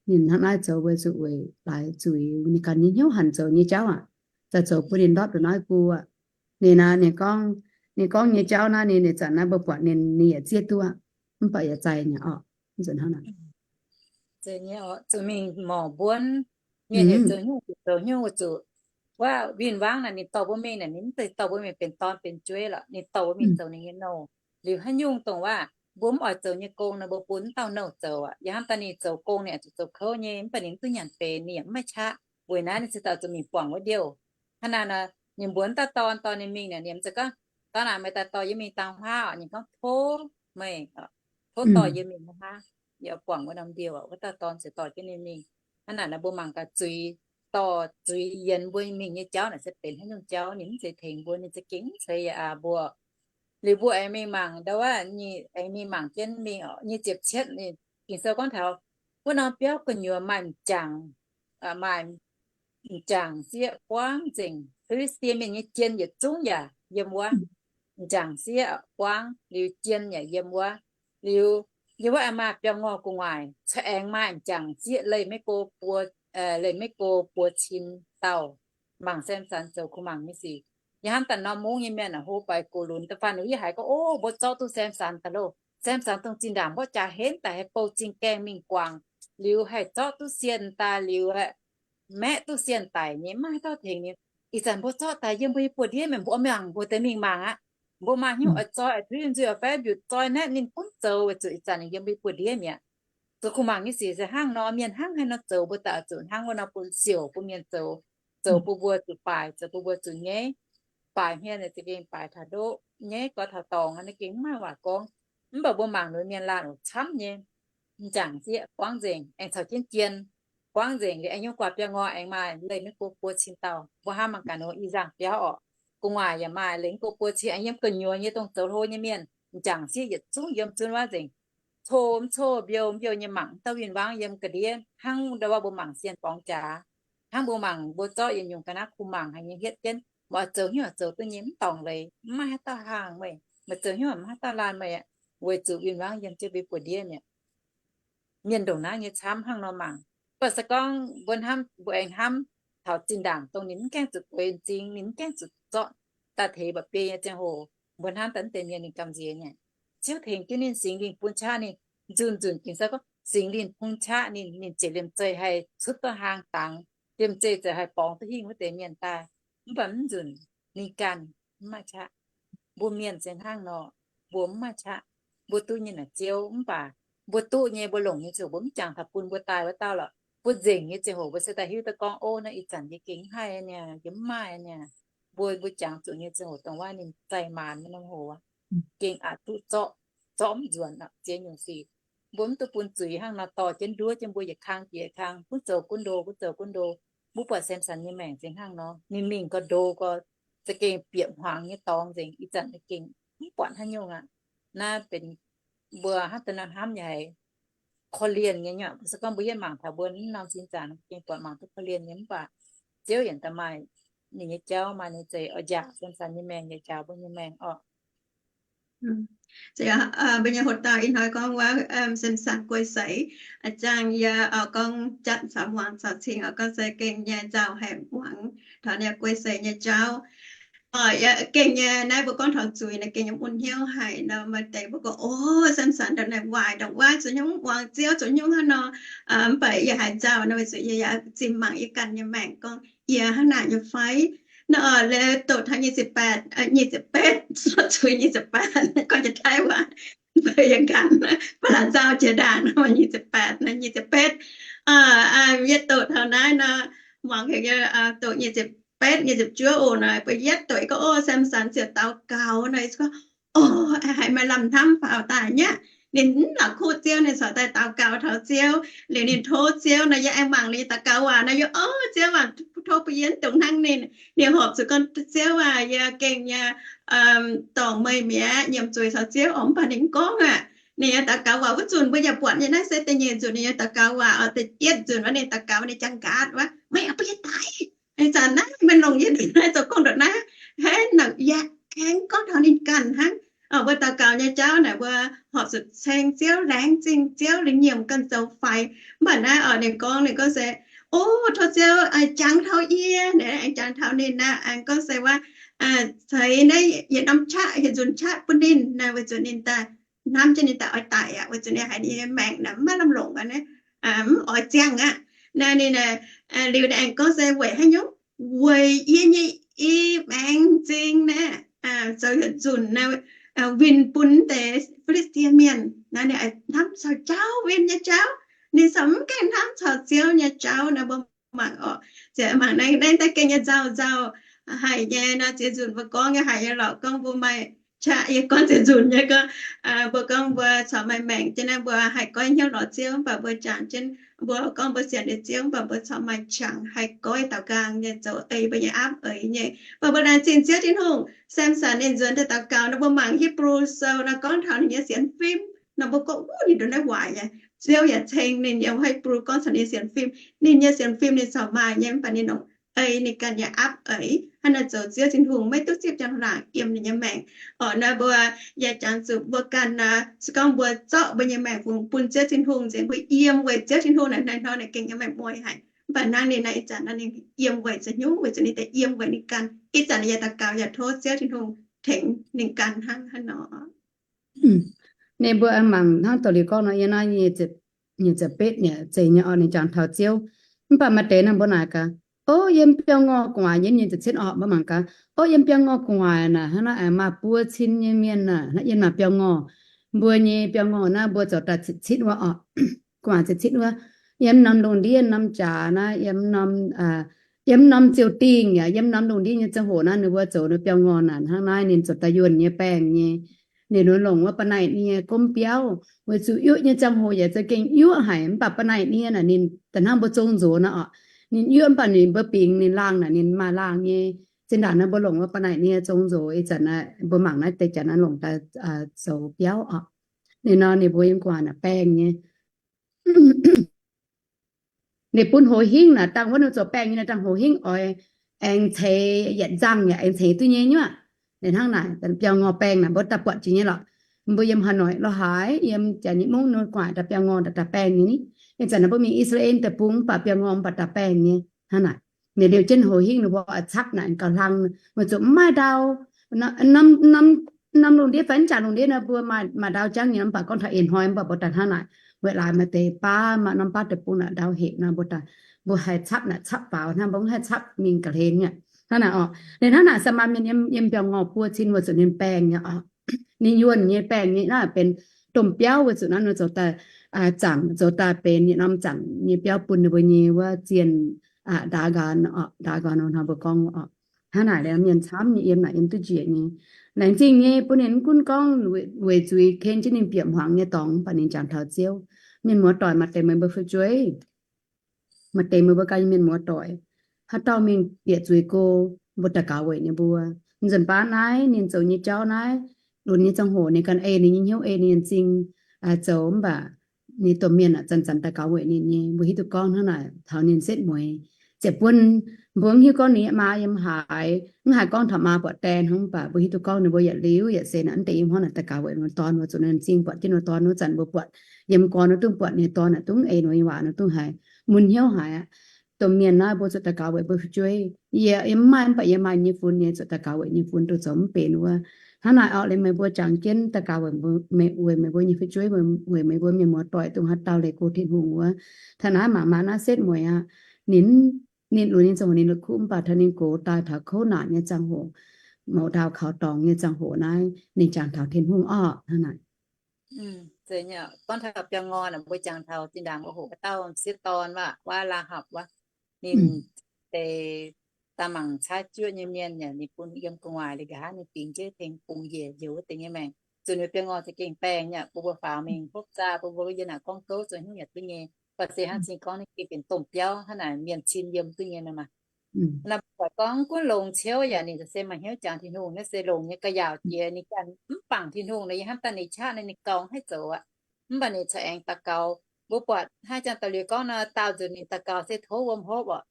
ninh hnangv naaiv zoux weic zuqc weic laaix zuiz, ninh ganh nyei hnyouv hanc zoux nyei jauv aqv, za'gengh zoux bun ninh ndortv nduqc naaiv gu aqv. Ninh naaic, ninh gorngv, ninh gorngv nyei jauv naaiv, ninh, ninh zanc naaiv mbuo buatc ninh, ninh yaac zieqv duqv, mv baac yaac zai nyei oc. Zuqc mingh morc mbuonv, mienh heuc zoux hnyouv zuqc, zoux hnyouv zuqc. Wuov win-wangv naaic ninh dorh mbuo mingh naaic, ninh mv zeiz dorh mbuo mingh benx dorn benx jueiv lorqc, ninh dorh mbuo mingh zoux ninh nyei nouh. Liuz haaix nyungc dongh wuov mbuo mv oix zoux nyei gong nor, mbuo bun wuov dauh nouh zoux aqv. Yaac hnamv daaih ninh zoux gong ninh zuqc zoux kouv nyei, mv baac ninh mv duqv nyanc benx, ninh yaac mv maaih qaqv. Weic naaiv ninh ziouc daaih zuqc mingh buangc wuov ndiouh. Hnangv naaic nor, ninh mbuox wuov dauh dorn, dorh ninh mingh naaic, ninh ziouc gorngv, Dorn aac, meih daaih dorh yie mingh dangh huaav oc. Ninh gorngv, Tov meih, tov dorh yie mingh dangh huaav, yie buangc wuov norm ndiouh. Wuov dauh dorn ziouc dorh jienv ninh mingh. Hnangv naaic nor mbuo mangc gaax zuiz, dorh zuiz yienx mbuo mingh nyei jauv naaic se benx haaix nyungc jauv. Ninh mv zeiz tengx mbuo, ninh za'gengh mv ceix yaac aa mbuo. Liuz mbuo aengx mingh mangc ndau wuov, aengx mingh mangc jienv mingh nyei ziepc cietv, Ging-Sou gorngv taux wuov norm biauv gu'nyuoz maaih m'jangc, maaih m'jangc sieqv buangv nzengc. Fi^li^stie mienh nyei jien yietc zungv yaac yiem wuov. M'jangc sieqv buangv liuz jien yaac yiem wuov. Liuz yiem wuov maaih biauv ngorh gu'nguaaic, corc aengx maaih m'jangc sieqv leih maiv go buo, leih maiv go buo cin dauh mangc Samson zoux kuv mangc nyei sic. Yaac hnamv daaih norm mungv nyei mienh aah, hlo baix gox lunx da'faanh liuz yie haiz gorngv, O, mbuo zorqv duqv Samson daaih loh. Samson dongh zinh ndaangc mborqv jaax henv daaih haih bouh zingh gaengh mingh guangc, liuz haih zorqv duqv sienh daaih liuz maeqv duqv sienh daic nyei, mv maaih haaix dauh tengx ninh. Ih zanc mbuo zorqv daaih yiem mbuo nyei buoz-ndiev mi'aqv, mbuo oix mingh mangc aqv. Mbuo maaih hnyouv oix zoi, oix tuix nzuih, oix faix mbiutc zoi naaiv ninh gunv zoux weic zuqc ih zanc ninh yiem mbuo nyei buoz-ndiev mi'aqv. Zoux kuv mangc nyei sic se hnangv nor, mienh hnangv haaix nor zoux mbuo daaih zuqc hnangv wuov nor bun siouc bun mienh zoux, zoux bun mbuo zuqc baaic, zoux bun mbuo zuqc nyeiv. Baaic hmien za'gengh baaic taux ndoqv nyeiv, gox taux dorngx, naaiv gengh mv maaih waac gorngv. Mv baac mbuo mangc ninh mienh laanh oc camv nyei. M'jangc sieqv buangv nzengc, aengx caux jienv jien buangv nzengc, liuz aengx yiem guaax biauv ngorh aengx maaih leih maiv go buo cin dauh. Mbuo hnamv mangc gaax nor, ih nzangc biauv oc, gu'nguaaic yaac maaih leih maiv go buo cin, aengx yiem gu'nyuoz nyei dongh zoux hlo nyei mienh, m'jangc sieqv yietc zungv yiem zunv wuov nzengc. Coqv mv coqv, mbiouh mv mbiouh nyei, mangc mv dauh win-wangv yiem ga'ndiev hnangv ndau wuov mbuo mangc sienh borngz jaax. Hnangv mbuo mangc mbuo zorqv yietc nyungc ga'naaiv kuh mangc haic nyei hietv jienv, mbuo oix zoux hnyouv zoux duqv nyei, mv dorngc leiz, mv maaih haaix dauh haangh meih, meih zoux hnyouv mv maaih haaix dauh laanh meih aqv, weic zuqc win-wangv yiem jienv mbuo buoz-ndiev mi'aqv. Mienh ndongc naaiv nyei camv hnangv nor mangc. Mv baac se gorngv mbuo hnamv, mbuo aengx hnamv taux zinh ndaangc dongh ninh mv gaengh zuqc gueix m'zing, ninh mv gaengh zuqc zorqv daaih teix mba'biei nyei ziangh hoc, mbuo hnamv daaih mv deix mienh ninh gamh nziex nyei. Ziouv tengx jienv ninh Singx Lingh bun qaqv ninh nzunc nzunc, Ging-Sou gorngv Singx Lingh bun qaqv ninh, ninh ziouc liemh zeih haih cuotv duqv hlang dangx, liemh zeih ziouc haih borngz duqv hingh wuov deix mienh daaih. Mv baac mv nzunc ninh ganh mv maaih qaqv. Mbuo mienh se hnangv nor, mbuo mv maaih qaqv. Mbuo duqv nyei naaic Ziouv, mv baac mbuo duqv nyei, mbuo longc nyei ziangh hoc mbuo mv jangx taux bun mbuo daaih wuov dauh lorqc. Mbuo nzengc nyei ziangh hoc mbuo se daaih hiuv duqv gorngv, Ov, naaiv ih zanc yie gengh mv haih niaa, yie mv maaih niaa. Mbuo, mbuo jangx zuqc nyei ziangh hoc dongh wuov ninh zaih maanz nyei norm hoc, gengh aqc duqv zorqv, zorqv mv nzuonx aqv, ziex nyungc sic. Mbuo mv duqv bun zuiz hnangv nor dorh jienv nduov jienv mbuo yietc kang jiex kang, gunv zoux gunv ndo, gunv zoux gunv ndo. Mbuo buatc Samson nyei maengc se hnangv nor, ninh mingh ga'ndo ga'ndiev, za'gengh bieqc hmuangx nyei dorngx nzengc. Ih zanc za'gengh mv buatc haaix nyungc aqv. Naaiv benx mbuo hnangv da'naaiv hnamv yaac haiz korv-lienh nyei nyei. Se gorngv mbuo yietv mangc taux mbuo naaiv norm sin zaangc, gengh buatc mangc duqv korv-lienh nyei, mv baac Ziouv yaac daaih maaih ninh nyei jauv, maaih ninh nyei za'eix oix njaaux Samson nyei maengc, yaac njaaux mbuo nyei maengc orqc. Mbuo nyei hoc dauh ih hnoi gorngv wuov, Samson guei seix. A'jangv yie gorngv jatv caux muangx caux cingx oix gorngv se gengh nyei nzauh haic muangx taux ninh guei seix nyei jauv. Gengh nyei naaiv mbuo gorngv taux zuiz naaiv gengh nyei mun hnyouv haic nor, maaih deix mbuo gorngv, O, Samson ndongc naaiv waaic ndongc wuov, zuqc nyungc muangx Ziouv, zuqc nyungc hnangv nor. Mv baac yie haiz nzauh nor weic zuqc yie yaac zinh mangc yie ganh nyei maengc gorngv yie hnangv naaic nyei fai. Nor, doqc taux nyic ziepc baetc, nyic ziepc betv, zuqc nyic ziepc baetc, gorngv jiex Taiv waac, mv baac yie ganh, ba'laqc nzauh jiex ndaangc nor, nyic ziepc baetc, nyic ziepc betv. Yie doqc taux naaiv nor, muangx heuc yie doqc nyic ziepc betv, nyic ziepc juov oc nor, mbuo yietv doqc gorngv, O, Samson ziouc daux gaux nor, gorngv, O, haiz maaih lamh hnamv faaux daaih nyaqv. Ninh mv la'kuqv Ziouv, ninh corc daaih daux gaux taux Ziouv. Liuz ninh tov Ziouv nor, yie aengx mangc ninh nyei daux gaux waac nor, yie, O Ziouv aac, tov bun yie mv dungx hnangv ninh. Ninh horpc zuqc gorngv, Ziouv aac, yie gengh nyei dorngc meih mi'aqv, nyiemc zuiz caux Ziouv oc. Mv baac ninh mv gorngv aqv. Ninh nyei daux gaux waac wuov nzunc mbuo yaac buatc nyei, naaiv se da'nyeic nzunc ninh nyei daux gaux waac. Da'yietv nzunc wuov ninh daux gaux ninh jangx nqaatv wuov, Meih bun yie daix. Ih zanc naaiv meih longc yie ndongc naaiv zoux gong ndongc naaiv, hnangv nor yie aengx gorngv taux ninh ganh hnangv. Mbuo daux gaux nyei jauv naaic mbuo horpc zuqc ceng Ziouv, laengz zingh Ziouv, liuz nyiemc ganh zoux faix. Mv baac naaiv oc, ninh gorngv, ninh gorngv se, O, tov Ziouv jangx taux yie. Ninh aengx jangx taux ninh aqv, aengx gorngv se wuov, ceix naaiv yietc norm qaqv, yietc nzunc qaqv bun ninh naaic, weic zuqc ninh daaih hnamv jienv ninh daaih oix daic aqv, weic zuqc ninh haiz ninh nyei maengc naaic mv maaih lamh longc aqv, mv oix ziangh aqv. Naaiv ninh, liuz ninh aengx gorngv se weic haaix nyungc, weic yie nyei i maengx m'zing naaiv zoux yietc nzunc naaiv winh bun deix Fi^li^saa^die Mienh. Naaiv ninh hnamv caux jauv winh nyei jauv. Ninh corc mv gaengh hnamv caux Ziouv nyei jauv naaiv mbuo mangc oc. Ziouc mangc naaiv, naaiv daaih gengh nyei nzauh nzauh haic nyei nor, ziex nzunc mbuo gorngv nyei haic nyei lorqc, gorngv mbuo maaih qaqv, yie gorngv ziex nzunc nyei gorngv, mbuo gorngv mbuo corc maaih maengc jienv naaiv, mbuo haih goiv hnyouv lorz Ziouv, mv baac mbuo jangx jienv, mbuo gorngv mbuo sienx liuz Ziouv, mv baac mbuo corc maaih qangx haih goiv daaux nqaang nyei zoux ei mbuo nyei aapv eix nyei. Mv baac mbuo laengz zingh Ziouv Tin-Hungh, Samson ninh nzuonx daaih daux gaux nor, mbuo mangc Hipv^lu Sou nor gorngv taux ninh nyei sienx fim nor, mbuo gorngv, Wuov, ninh ndongc naaiv waaic nyei. Ziouv yaac ceng ninh yiem Hipv^lu gorngv caux ninh nyei sienx fim. Ninh nyei sienx fim ninh corc maaih nyei, mv baac ninh longc ei ninh ganh nyei aapv eix hnangv naaiv zoux Ziouv Tin-Hungh, maiv duqv zipv njang-laangc yiem ninh nyei maengc. Oc, naaiv mbuo yaac jangx zuqc mbuo ganh nor, se gorngv mbuo zorqv mbuo nyei maengc fungx bun Ziouv Tin-Hungh nzengc, mbuo yiem weic Ziouv Tin-Hungh naaic, hnangv nor naaic gengh nyei meih haic. Mv baac hnangv ninh naaic ih zanc naaic ninh yiem weic za'nyungc, weic zuqc ninh daaih yiem weic ninh ganh. Ih zanc ninh yaac daux gaux yaac tov Ziouv Tin-Hungh tengx ninh ganh hnangv haaix nor. Ninh mbuo mangc hnangv doz liuz gorngv nor, yiem naaiv nyic ziepc betv nyei zeiz nyei oc, ninh jangx taux Ziouv. Mv baac maaih deix nor mbuo naaic gaax, O, yiem biauv-ngorh gu'nguaaic nyei, nyic ziepc cietv oc, mbuo mangc gaax, O, yiem biauv-ngorh gu'nguaaic naaic hnangv naaiv maaih buo cin nyei mienh naaic, yiem naaic biauv-ngorh, mbuo nyei biauv-ngorh naaiv mbuo zoux daaih citv-citv wuov oc. Gu'nguaaic citv-citv wuov, yiem norm lungh ndiev norm jaax naaiv, yiem norm, yiem norm ziouc dingh yaac yiem norm lungh ndiev nyei ziangh hoc naaiv ninh mbuo zoux ninh biauv-ngorh naaic hnangv naaiv, ninh zoux daaih yuonh nyei baengh nyei. Ninh mbuo longc wuov ba'naih nie gomv biauv, weic zuqc yuoqv nyei ziangh hoc yaac za'gengh yuoqv haic, mv baac ba'naih nie naaic ninh da'hnangv mbuo zong nzox nor oc. Ninh yuoqv mv baac ninh mbuo bingx ninh laangh naaic ninh maaih laangh nyei. Zinh ndaangc naaiv mbuo longc wuov ba'naih nie zong nzox ih zanc naaiv mbuo mangc naaiv deix jaax naaiv longc daaih zoux biauv oc. Ninh nor ninh mbuo yiem gu'nguaaic naaic baengh nyei. Ninh bun hoz hingv naaic dangh wuov ninh zoux baengh nyei naaic dangh hoz hingv oix aengx ceix yietc nzangh yaac aengx ceix duqv nyei nyuoqc. Ninh hnangv naaic, biauv-ngorh baengh naaic mbuo daaih buatc jiex nyei lorqc. Mbuo yiem Hà Nội lo haaix, yiem jaax nyei mungv ninh gu'nguaaic daaih biauv-ngorh daaih baengh nyei ni. Ih zanc naaiv mbuo mingh Israel daaih bung mv baac biauv-ngorh mv baac daaih baengh nyei. Hnangv naaic, ninh liouh jienv hoz hingv ninh mbuo oix capv naaic gauh hlang, weic zuqc mv maaih ndau. Norm lungh ndiev fai mv jaax lungh ndiev nor mbuo maaih ndau jangv nyei, mv baac gorngv taux ih hnoi mv baac mbuo daaih hnangv naaic. Weic laaix maaih deix baav, maaih norm baav deic-bung naaic ndau hepc nor, mbuo daaih, mbuo haih capv naaic capv faaux hnangv, mbuo mv haih capv mingh ga'hlen nyei. Hnangv naaic oc. Ninh hnangv naaic se maaih mienh yiem biauv-ngorh buo cin weic zuqc ninh baengh nyei oc. Ninh yuonh nyei baengh nyei naaiv benx domh biauv weic zuqc naaiv ninh zoux daaih zaangc, zoux daaih benx yietc norm zaangc nyei biauv bun ninh mbuo nyei wuov zienh, Dagon, Dagon nor hnangv mbuo gorngv oc. Hnangv naaic mienh camv nyei yiem naaic yiem duqv njiec nyei. Laengz zingh nyei bun ninh mv gunv gorngv weic zuiz ken jienv ninh bieqc hmuangx nyei dorngx, mv baac ninh jangx taux Ziouv. Mienh muoz-doic, maaih deix meih mbuo fu'jueiv, maaih deix meih mbuo ganh nyei mienh muoz-doic, haaix dauh mingh bieqc zuiz go, mbuo daux gaux weic ninh mbuo. Nzunc baav naaiv ninh zoux nyei jauv naaiv, lunx nyei ziangh hoc ninh ganh ei ninh nyei hnyouv, ei ninh nyei m'zing zoux, mv baac ninh domh mienh zanc-zanc daux gaux weic ninh nyei. Mbuo hiuv duqv gorngv hnangv naaic taux ninh setv mueiz ziepc buonc, mbuo mv hiuv gorngv ninh maa yiem haaix, mv haiz gorngv taux maa buatc die hnangv, mv baac mbuo hiuv duqv gorngv ninh mbuo yietc liuz yietc seix naaic mv deix yiem hmuangv naaic daux gaux weic ninh dorn, weic zuqc ninh m'zing buatc jienv ninh dorn wuov zanc mbuo buatc yiem gorn wuov dungv buatc ninh dorn naaic dungv ei ninh waac, ninh dungv haiz mun hnyouv haic aqv. Domh mienh naaiv mbuo zuqc daux gaux weic mbuo fu'jueiv. Yie, yie mv maaih, mv baac yie maaih nyei fun, yie zuqc daux gaux weic nyei fun duqv zoux mv benx wuov. Hnangv naaic oc, liuz meih mbuo jangx jienv daux gaux weic, weic meih mbuo nyei fu'jueiv, weic meih mbuo mienh muoz-doic dongh haaix dauh leih go Tin-Hungh wuov. Taux naaiv mangc maa naaiv setv mueiz aqv. Ninh, ninh lunx nyei ziangh hoc ninh la'kuqv, mv baac taux ninh gox daaih taux kouv naanc nyei ziangh hoc, mouz ndau kaux dorngx nyei ziangh hoc naaiv, ninh jangx taux Tin-Hungh orqc. Hnangv naaic. Gorngv taux biauv-ngorh naaic, mbuo jangx taux zinh ndaangc mbuo hoqc haaix dauh sieqv dorn waac, waac laa hapc wuov, ninh deix daaih mangc caaiv juoqv nyei mienh yaac ninh bun yiem gu'nguaaic liuz nqa'haav ninh bingx jienv tengx bungx njiec njoux wuov deix nyei maengc. zuqc ninh mbuo biaa ngorh za'gengh baengh nyei. Mbuo mbuo faaux mingh hopv zaah, mbuo mbuo yiem naaic gorngv gouv zuqc hnyouv yaac duqv nyei. Mv baac se hnangv cing gorngv naaiv gengh benx domh biauv hnangv naaic mienh cin yiem duqv nyei nor maah. Naaiv mbuo buatc gorngv gunv longx ciouv yaac ninh se maaih hnyouv jangx Tin-Hungh, naaiv se longx nyei ga'yaauc jiex ninh ganh mv bangc Tin-Hungh nor, yie hnamv daaih ninh qaqv naaiv ninh gaux haiv zoux aqv. Mv baac ninh corc aengx daux gaux. Mbuo buatc hnangv jangx da'liuz gorngv nor, daauh nzunc ninh daux gaux se tov wuom hopv orqc.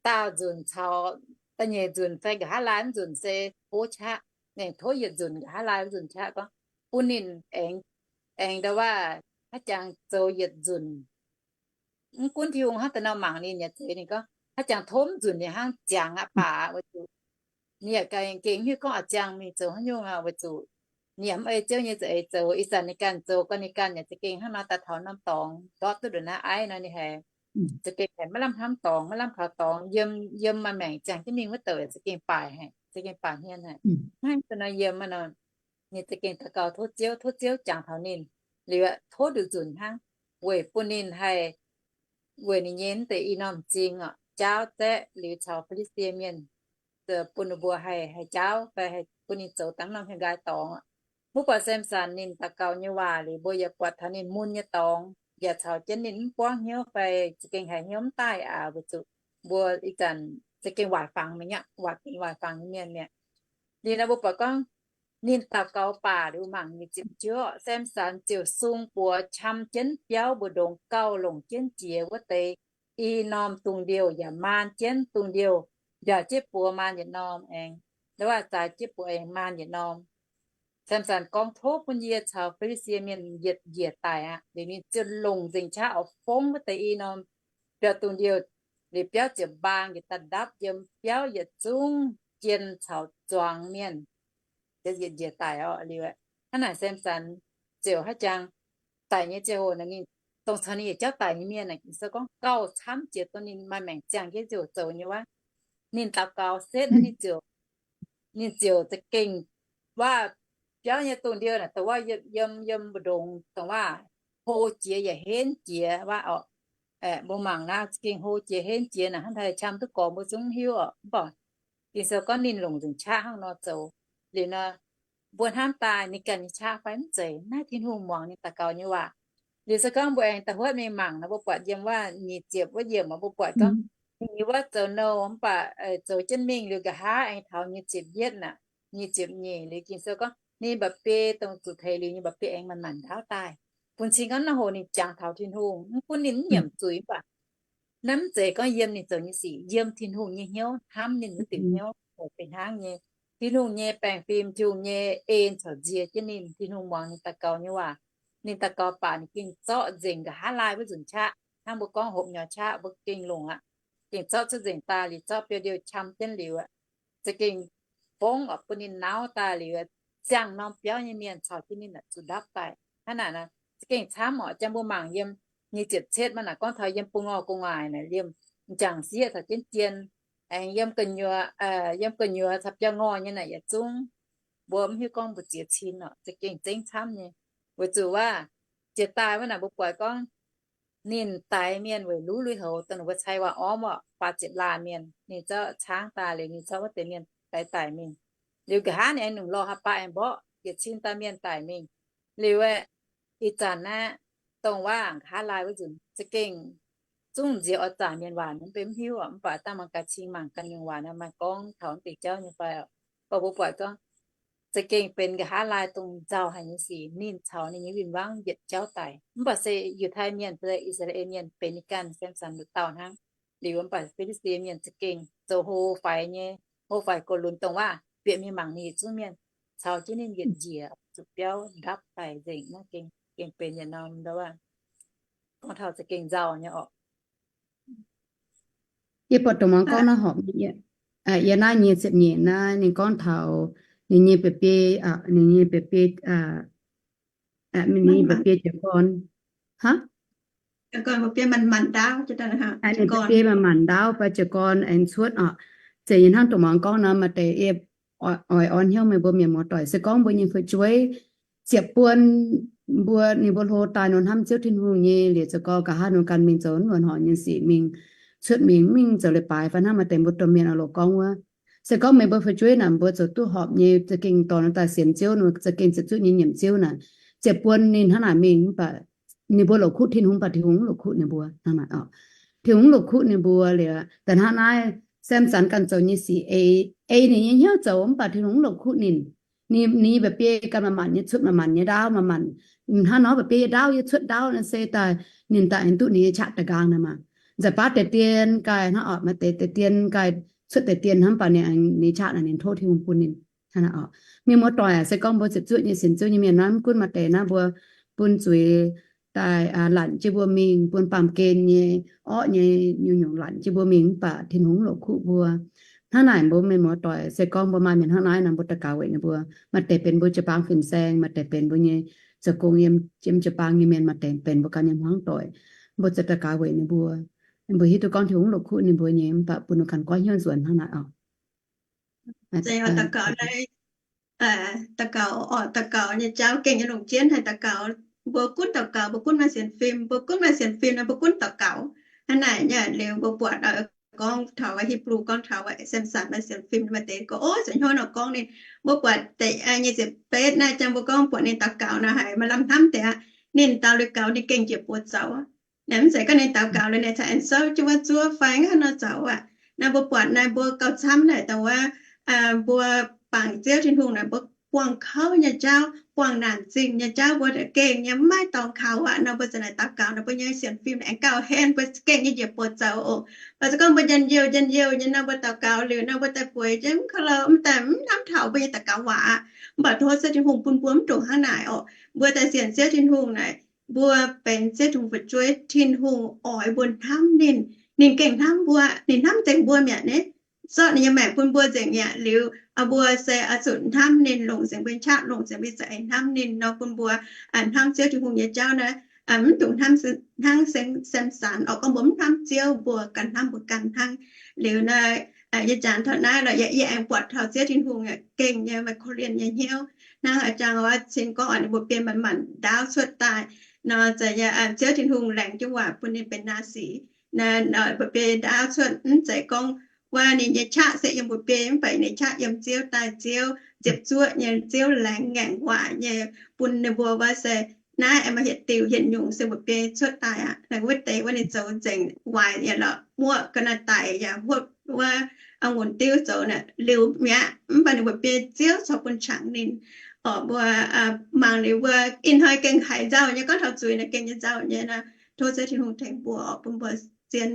Daauh nzunc caux da'nyeic nzunc fai nqa'haav laai wuov nzunc se tov qaqv. Ninh tov yietc nzunc nqa'haav laai wuov nzunc qaqv gorngv bun ninh aengx, aengx ndau waac haaix jangx zoux yietc nzunc. Mv gunv Tin-Hungh hnangv da'nor mangc ninh yaac zeiz ninh gorngv haaix jangx tov mv nzunc ninh hnangv ziangx aqv baac weic zuqc ninh yaac gengh mv hiuv gorngv oix ziangh mingh zoux haaix nyungc aqv weic zuqc ninh yaac mv ei Ziouv nyei za'eix zoux. Ih zanc ninh ganh zoux gau ninh ganh yaac za'gengh hnangv nor daaih taux norm dorngx ndortv duqv ndongc naaiv aiv nor ninh haiz za'gengh haiz maiv lamh hnamv dorngx, maiv lamh kaux dorngx, yiem, yiem maaih maengc ziangh jienv mingh wuov douc yaac za'gengh baaic haic, za'gengh baaic hmien haic. Hnangv da'nor yiem nor, ninh za'gengh daux gaux tov Ziouv, tov Ziouv jangx taux ninh liuz, tov nduqc nzunc hnangv weic bun ninh haih weic ninh nyei mv deix i norm m'zing orqc, jaauv zaeqv liuz caux Fi^li^saa mienh bun ninh mbuo haih, haih jaauv fai haih bun ninh zoux dangh norm hengx nqaai dorngx. Mbuo buatc Samson ninh daux gaux nyei waac liuz, mbuo yaac buatc taux ninh mun nyei dorngx yaac caux jienv ninh mv buangv hnyouv fai za'gengh haiz hnyouv mv daaih aqv weic zuqc mbuo ih zanc za'gengh waaic fangx mi'aqv, waaic fangx nyei mienh mi'aqv. Liuz nor mbuo buatc gorngv ninh daux gaux baac liuz mangc nyic ziepc juov, Samson ziouc sung buoz qam jienv biauv mbu'ndongx gauh longc jienv jiex wuov deix i norm dungz-ndiouh yaac maan jienv dungz-ndiouh mbiaauc jienv buoz maan yietc norm aengx, ndau waac zaaix jienv buoz aengx maan yietc norm. Samson gorngv, Tov bun yie caux Fi^li^saa mienh yietc njiec daic aqv. Liuz ninh ziouc longc nzengc qaqv oix fongv wuov deix i norm biauv dungz-ndiouh, liuz biauv ziouc mbaang njiec daaih ndapv yiem biauv yietc zungv jien caux zuangx mienh yietc njiec daic orqc. Liuz hnangv naaic Samson ziouc haaix jangx daic nyei ziangh hoc naaic ninh dongh caux ninh yietc jauv daic nyei mienh naaic Ging-Sou gorngv gauh camv jiex dongh ninh maaih maengc ziangh jienv ziouc zoux nyei wuov. Ninh daux gaux setv hnangv ninh ziouc, ninh ziouc za'gengh waac biauv nyei dungz-ndiouh naaic dongh waac yiem, yiem mbu'ndongx dongh waac hlo jiex yaac henv jiex waac orqc. Mbuo mangc naaiv za'gengh hlo jiex henv jiex naaic hnangv haaix qam duqv gorx mbuo zungv mv hiuv orqc. Mv baac Ging-Sou gorngv ninh longc nzengc qaqv hnangv nor zoux. Liuz nor mbuo hnamv daaih ninh ganh nyei qaqv fai mv zeiz, naaiv Tin-Hungh muangx ninh daux gaux nyei waac. Liuz se gorngv mbuo aengx da'huotv mingh mangc nor mbuo buatc yiem waac nyic ziepc wuov yiemc mbuo buatc gorngv ninh nyei wuov zoux nouh mv baac zoux jienv mingh liuz nqa'haav aengx taux nyic ziepc yietv aqv, nyic ziepc nyeic liuz Ging-Sou gorngv ninh mba'biei dongh zuqc teix liuz nyei mba'biei aengx manc-manc ndaauv daaih. Bun cing gorngv naaiv hoc ninh jangx taux Tin-Hungh, mv gunv ninh mv nyiemc zuiz mv baac naaiv mv zeiz gorngv yiem ninh zoux nyei sic, yiem Tin-Hungh nyei hnyouv hnamv ninh wuov diuc hnyouv oix benx hnangv nyei. Tin-Hungh nyei baengh fim, Tin-Hungh nyei en caux nzie jienv ninh. Tin-Hungh muangx ninh daux gaux nyei waac. Ninh daux gaux baac ninh gengh zorqv nzengc nqa'haav laai wuov nzunc qaqv. Hnangv mbuo gorngv hopv nyuoz qaqv mbuo gengh longc aqv. Gengh zorqv cuotv nzengc daaih liuz zorqv biauv-ndiouh qam jienv liuz, za'gengh fongv oc bun ninh nauv daaih liuz, ziangh norm biauv nyei mienh caux jienv ninh zuqc ndapv daaih. Hnangv naaic nor za'gengh camv oc. Jang mbuo mangc yiem nyic ziepc cietv maiv naaic gorngv taux yiem buo ngorh gu'nguaaic naaic liemh m'jangc sieqv caux jienv jien, aengx yiem gu'nyuoz, yiem gu'nyuoz caux biauv-ngorh nyei naaic yietc zungv. Mbuo mv hiuv gorngv mbu'ziex cin oc, za'gengh zengv camv nyei. Weic zuqc waac jiex daaih wuov naaic mbuo buatc gorngv ninh daix mienh weic luv lui-houx dongh ninh mbuo cai waac-ormv oc, faah ziepc laanh mienh. Ninh zorqv caangv daaih liuz ninh zorqv wuov deix mienh daix daic mingh. Liuz nqa'haav ninh aengx nungc lorh haaix baac aengx mborqv yietc cin dauh mienh daic mingh. Liuz aeqv, ih zanc naaiv dongh waac nqa'haav laai wuov nzunc za'gengh zungv nziex oix zanc mienh waac mv benx mv hiuv oc. Mv baac dangh mangc gaax cing mangc ganh nyungc waac naaiv maaih gorngv taux deix jauv nyei fai oc. Gorngv mbuo buatc gorngv za'gengh benx nqa'haav laai dongh nzauh haic nyei sic, ninh caux ninh nyei win-wangv yietc jauv daic. Mv baac se Yiutai mienh, I^saa^laa^en mienh benx ninh ganh Samson nduqc dauh hnangv. Liuz mv baac Fi^li^saa mienh za'gengh zoux hlo faix nyei, hlo faix gox lunx dongh waac bieqc mingh mangc ninh yietc zungv mienh caux jienv ninh yietc njiec zuqc biauv ndapv daic nzengc. Naaiv gengh, gengh benx yietc norm ndau waac gorngv taux za'gengh nzauh nyei oc. Yie buatc dongh muangx gorngv naaiv horpc, yie naaiv nyei ziepc nyeic naaiv ninh gorngv taux ninh nyei biei biei, ninh nyei biei biei, ninh nyei biei biei jiez gorn. Ninh biei biei manc-manc ndaauv fai jiez gorn aengx cuotv oc. Zeiz yie hnangv dongh muangx gorngv nor maaih deix yie oix orn hnyouv meih mbuo mienh muoz-doic, se gorngv mbuo nyei fu'jueiv ziepc buon mbuo, ninh mbuo hlo daaih nor hnamv Ziouv Tin-Hungh nyei liuz, zoux gau nqa'haav nor gan mingh zoux wuov norm horngc nyei sic mingh, cuotv mingh mv mingh zoux leiz-baaix fai hnangv maaih deix mbuo domh mienh oix lorz gorngv wuov. Se gorngv meih mbuo fu'jueiv naaic mbuo zoux duqv horpc nyei, za'gengh dorh nor daaih sienx Ziouv, nor za'gengh ziepc zuoqv nyei nyiemc Ziouv naaic, ziepc buonc ninh hnangv naaic mingh, mv baac ninh mbuo longc kuv Tin-Hungh, mv baac Tin-Hungh mv longc kuv ninh mbuo hnangv naaic oc. Tin-Hungh mv longc kuv ninh mbuo liuz, daaih hnangv naaiv Samson ganh zoux nyei sic ei, ei ninh nyei hnyouv zoux, mv baac Tin-Hungh mv longc kuv ninh. Ninh, ninh nyei mba'biei ganh manc-manc nyei cuotv manc-manc nyei ndaauv, manc-manc hnangv nor mba'biei nyei ndaauv yie cuotv ndaauv naaiv se daaih ninh daaih aengx duqv ninh nyei qaqv daaih nqaang naaic maah. Nzaic baav deix dien gaaih hnangv oc, maaih deix deix dien gaaih cuotv deix dien hnangv, mv baac ninh, ninh qaqv naaic ninh tov Tin-Hungh bun ninh. Mienh muoz-doic aac, se gorngv mbuo ziepc zuoqv nyei sienx Ziouv nyei mienh naaiv, mv gunv maaih deix naaiv mbuo bun zuiz daaih lanc jienv mbuo mingh, bun baamh gen nyei orqv nyei nyungc-nyungc lanc jienv mbuo mingh, mv baac Tin-Hungh mv longc kuv mbuo. Hnangv naaic mbuo mienh muoz-doic, se gorngv mbuo maaih mienh hnangv naaiv nor, mbuo daux gaux weic ninh mbuo. Maaih deix benx mbuo jiu-baang fin-saeng, maaih deix benx mbuo nyei zoux gong yiem, yiem jiu-baang nyei mienh, maaih deix benx mbuo ganh nyei hmuangv doic. Mbuo ziouc daux gaux weic ninh mbuo. Mbuo hiuv duqv gorngv Tin-Hungh mv longc kuv ninh mbuo nyei, mv baac bun ninh ganh goiv hnyouv nzuonx hnangv naaic oc. Daux gaux, daux gaux nyei jauv gengh nyei longc jienv haic daux gaux. Mbuo gunv daux gaux, mbuo gunv maaih sienx fim, mbuo gunv maaih sienx fim nor mbuo gunv daux gaux. Hnangv naaic nyei liuz mbuo buatc gorngv taux Hipv^lu, gorngv taux Samson maaih sienx fim, maaih deix gorngv, ov, ziouc hnyouv nor gorngv ninh, mbuo buatc deix nyei ziepc betv naaiv jangx mbuo gorngv buatc ninh daux gaux nor haiz maaih lamh hnamv deix aqv. Ninh daux liuz gaux ninh gengh njiec buoz zoux. Naaic mv zeiz gorngv ninh daux gaux liuz ninh caux aengx souv jienv wuov zuov fai hnangv nor zoux aqv. Naaiv mbuo buatc naaiv mbuo gauh camv naaic dongh wuov, mbuo bangc Ziouv Tin-Hungh naaic mbuo buangh kouv nyei jauv, buangh naanc zingh nyei jauv, mbuo gengh nyei mv maaih dorngx kaux aqv nor, mbuo ziouc naaic daux gaux nor, mbuo nyei sienx fim aengx gauh henv, mbuo gengh nyei njiec buoz zoux oc. Mv baac se gorngv mbuo njien-youh njien-youh nyei nor, mbuo daux gaux liuz nor, mbuo daaih bueix jienv mv kouv lo, mv daaih mv hnamv taux mbuo nyei daux gaux waac aqv. Mv baac tov Ziouv Tin-Hungh bun mbuo mv dungx hnangv naaic oc. Mbuo daaih sienx Ziouv Tin-Hungh naaic, mbuo benx Ziouv Tin-Hungh fu'jueiv, Tin-Hungh oix mbuo hnamv ninh. Ninh gengh hnamv mbuo, ninh hnamv nzengc mbuo mi'aqv. Ninh zorqv ninh nyei maengc bun mbuo nzengc mi'aqv liuz, mbuo se oix zuqc hnamv ninh, longc nzengc mbuo nyei qaqv, longc nzengc mbuo nyei za'eix hnamv ninh nor, bun mbuo hnamv Ziouv Tin-Hungh nyei jauv naaiv, mv dungx hnangv Samson oc, gorngv mbuo mv hnamv Ziouv, mbuo ganh hnamv mbuo ganh hnangv. Liuz naaiv, yie jangx taux naaiv lorqc, yie aengx buatc taux Ziouv Tin-Hungh gengh nyei maaih korv-lienh nyei hnyouv. Hnangv a'jang wuov cing gorngv oix ninh mbuo biei manc-manc ndaauv cuotv daaih nor, za'gengh Ziouv Tin-Hungh laengz jienv waac bun ninh benx naaiv sic. Naaiv mba'biei ndaauv cuotv mv zeiz gorngv wuov ninh nyei qaqv se yiem mba'biei, mv baac ninh qaqv yiem Ziouv daaih. Ziouv ziepc zuoqv nyei, Ziouv laengz ngaengc waac nyei bun ninh mbuo wuov se naaiv aengx maaih hietv diuh hietv nyungc se mba'biei cuotv daaih aqv. Naaiv wuov deix wuov ninh zoux nzengc waaic yaac la'muoqv ga'naaiv daic yaac huotv wuov a'ngunc diuv zoux naaic liuz mi'aqv, mv baac ninh mba'biei Ziouv corc bun qangx ninh. Orqc, mbuo mangc liuz mbuo ih hnoi gengh haiz nzauh nyei, gorngv taux zuiz naaic gengh nyei nzauh nyei nor, tov Ziouv Tin-Hungh tengx mbuo orqc, bun mbuo zien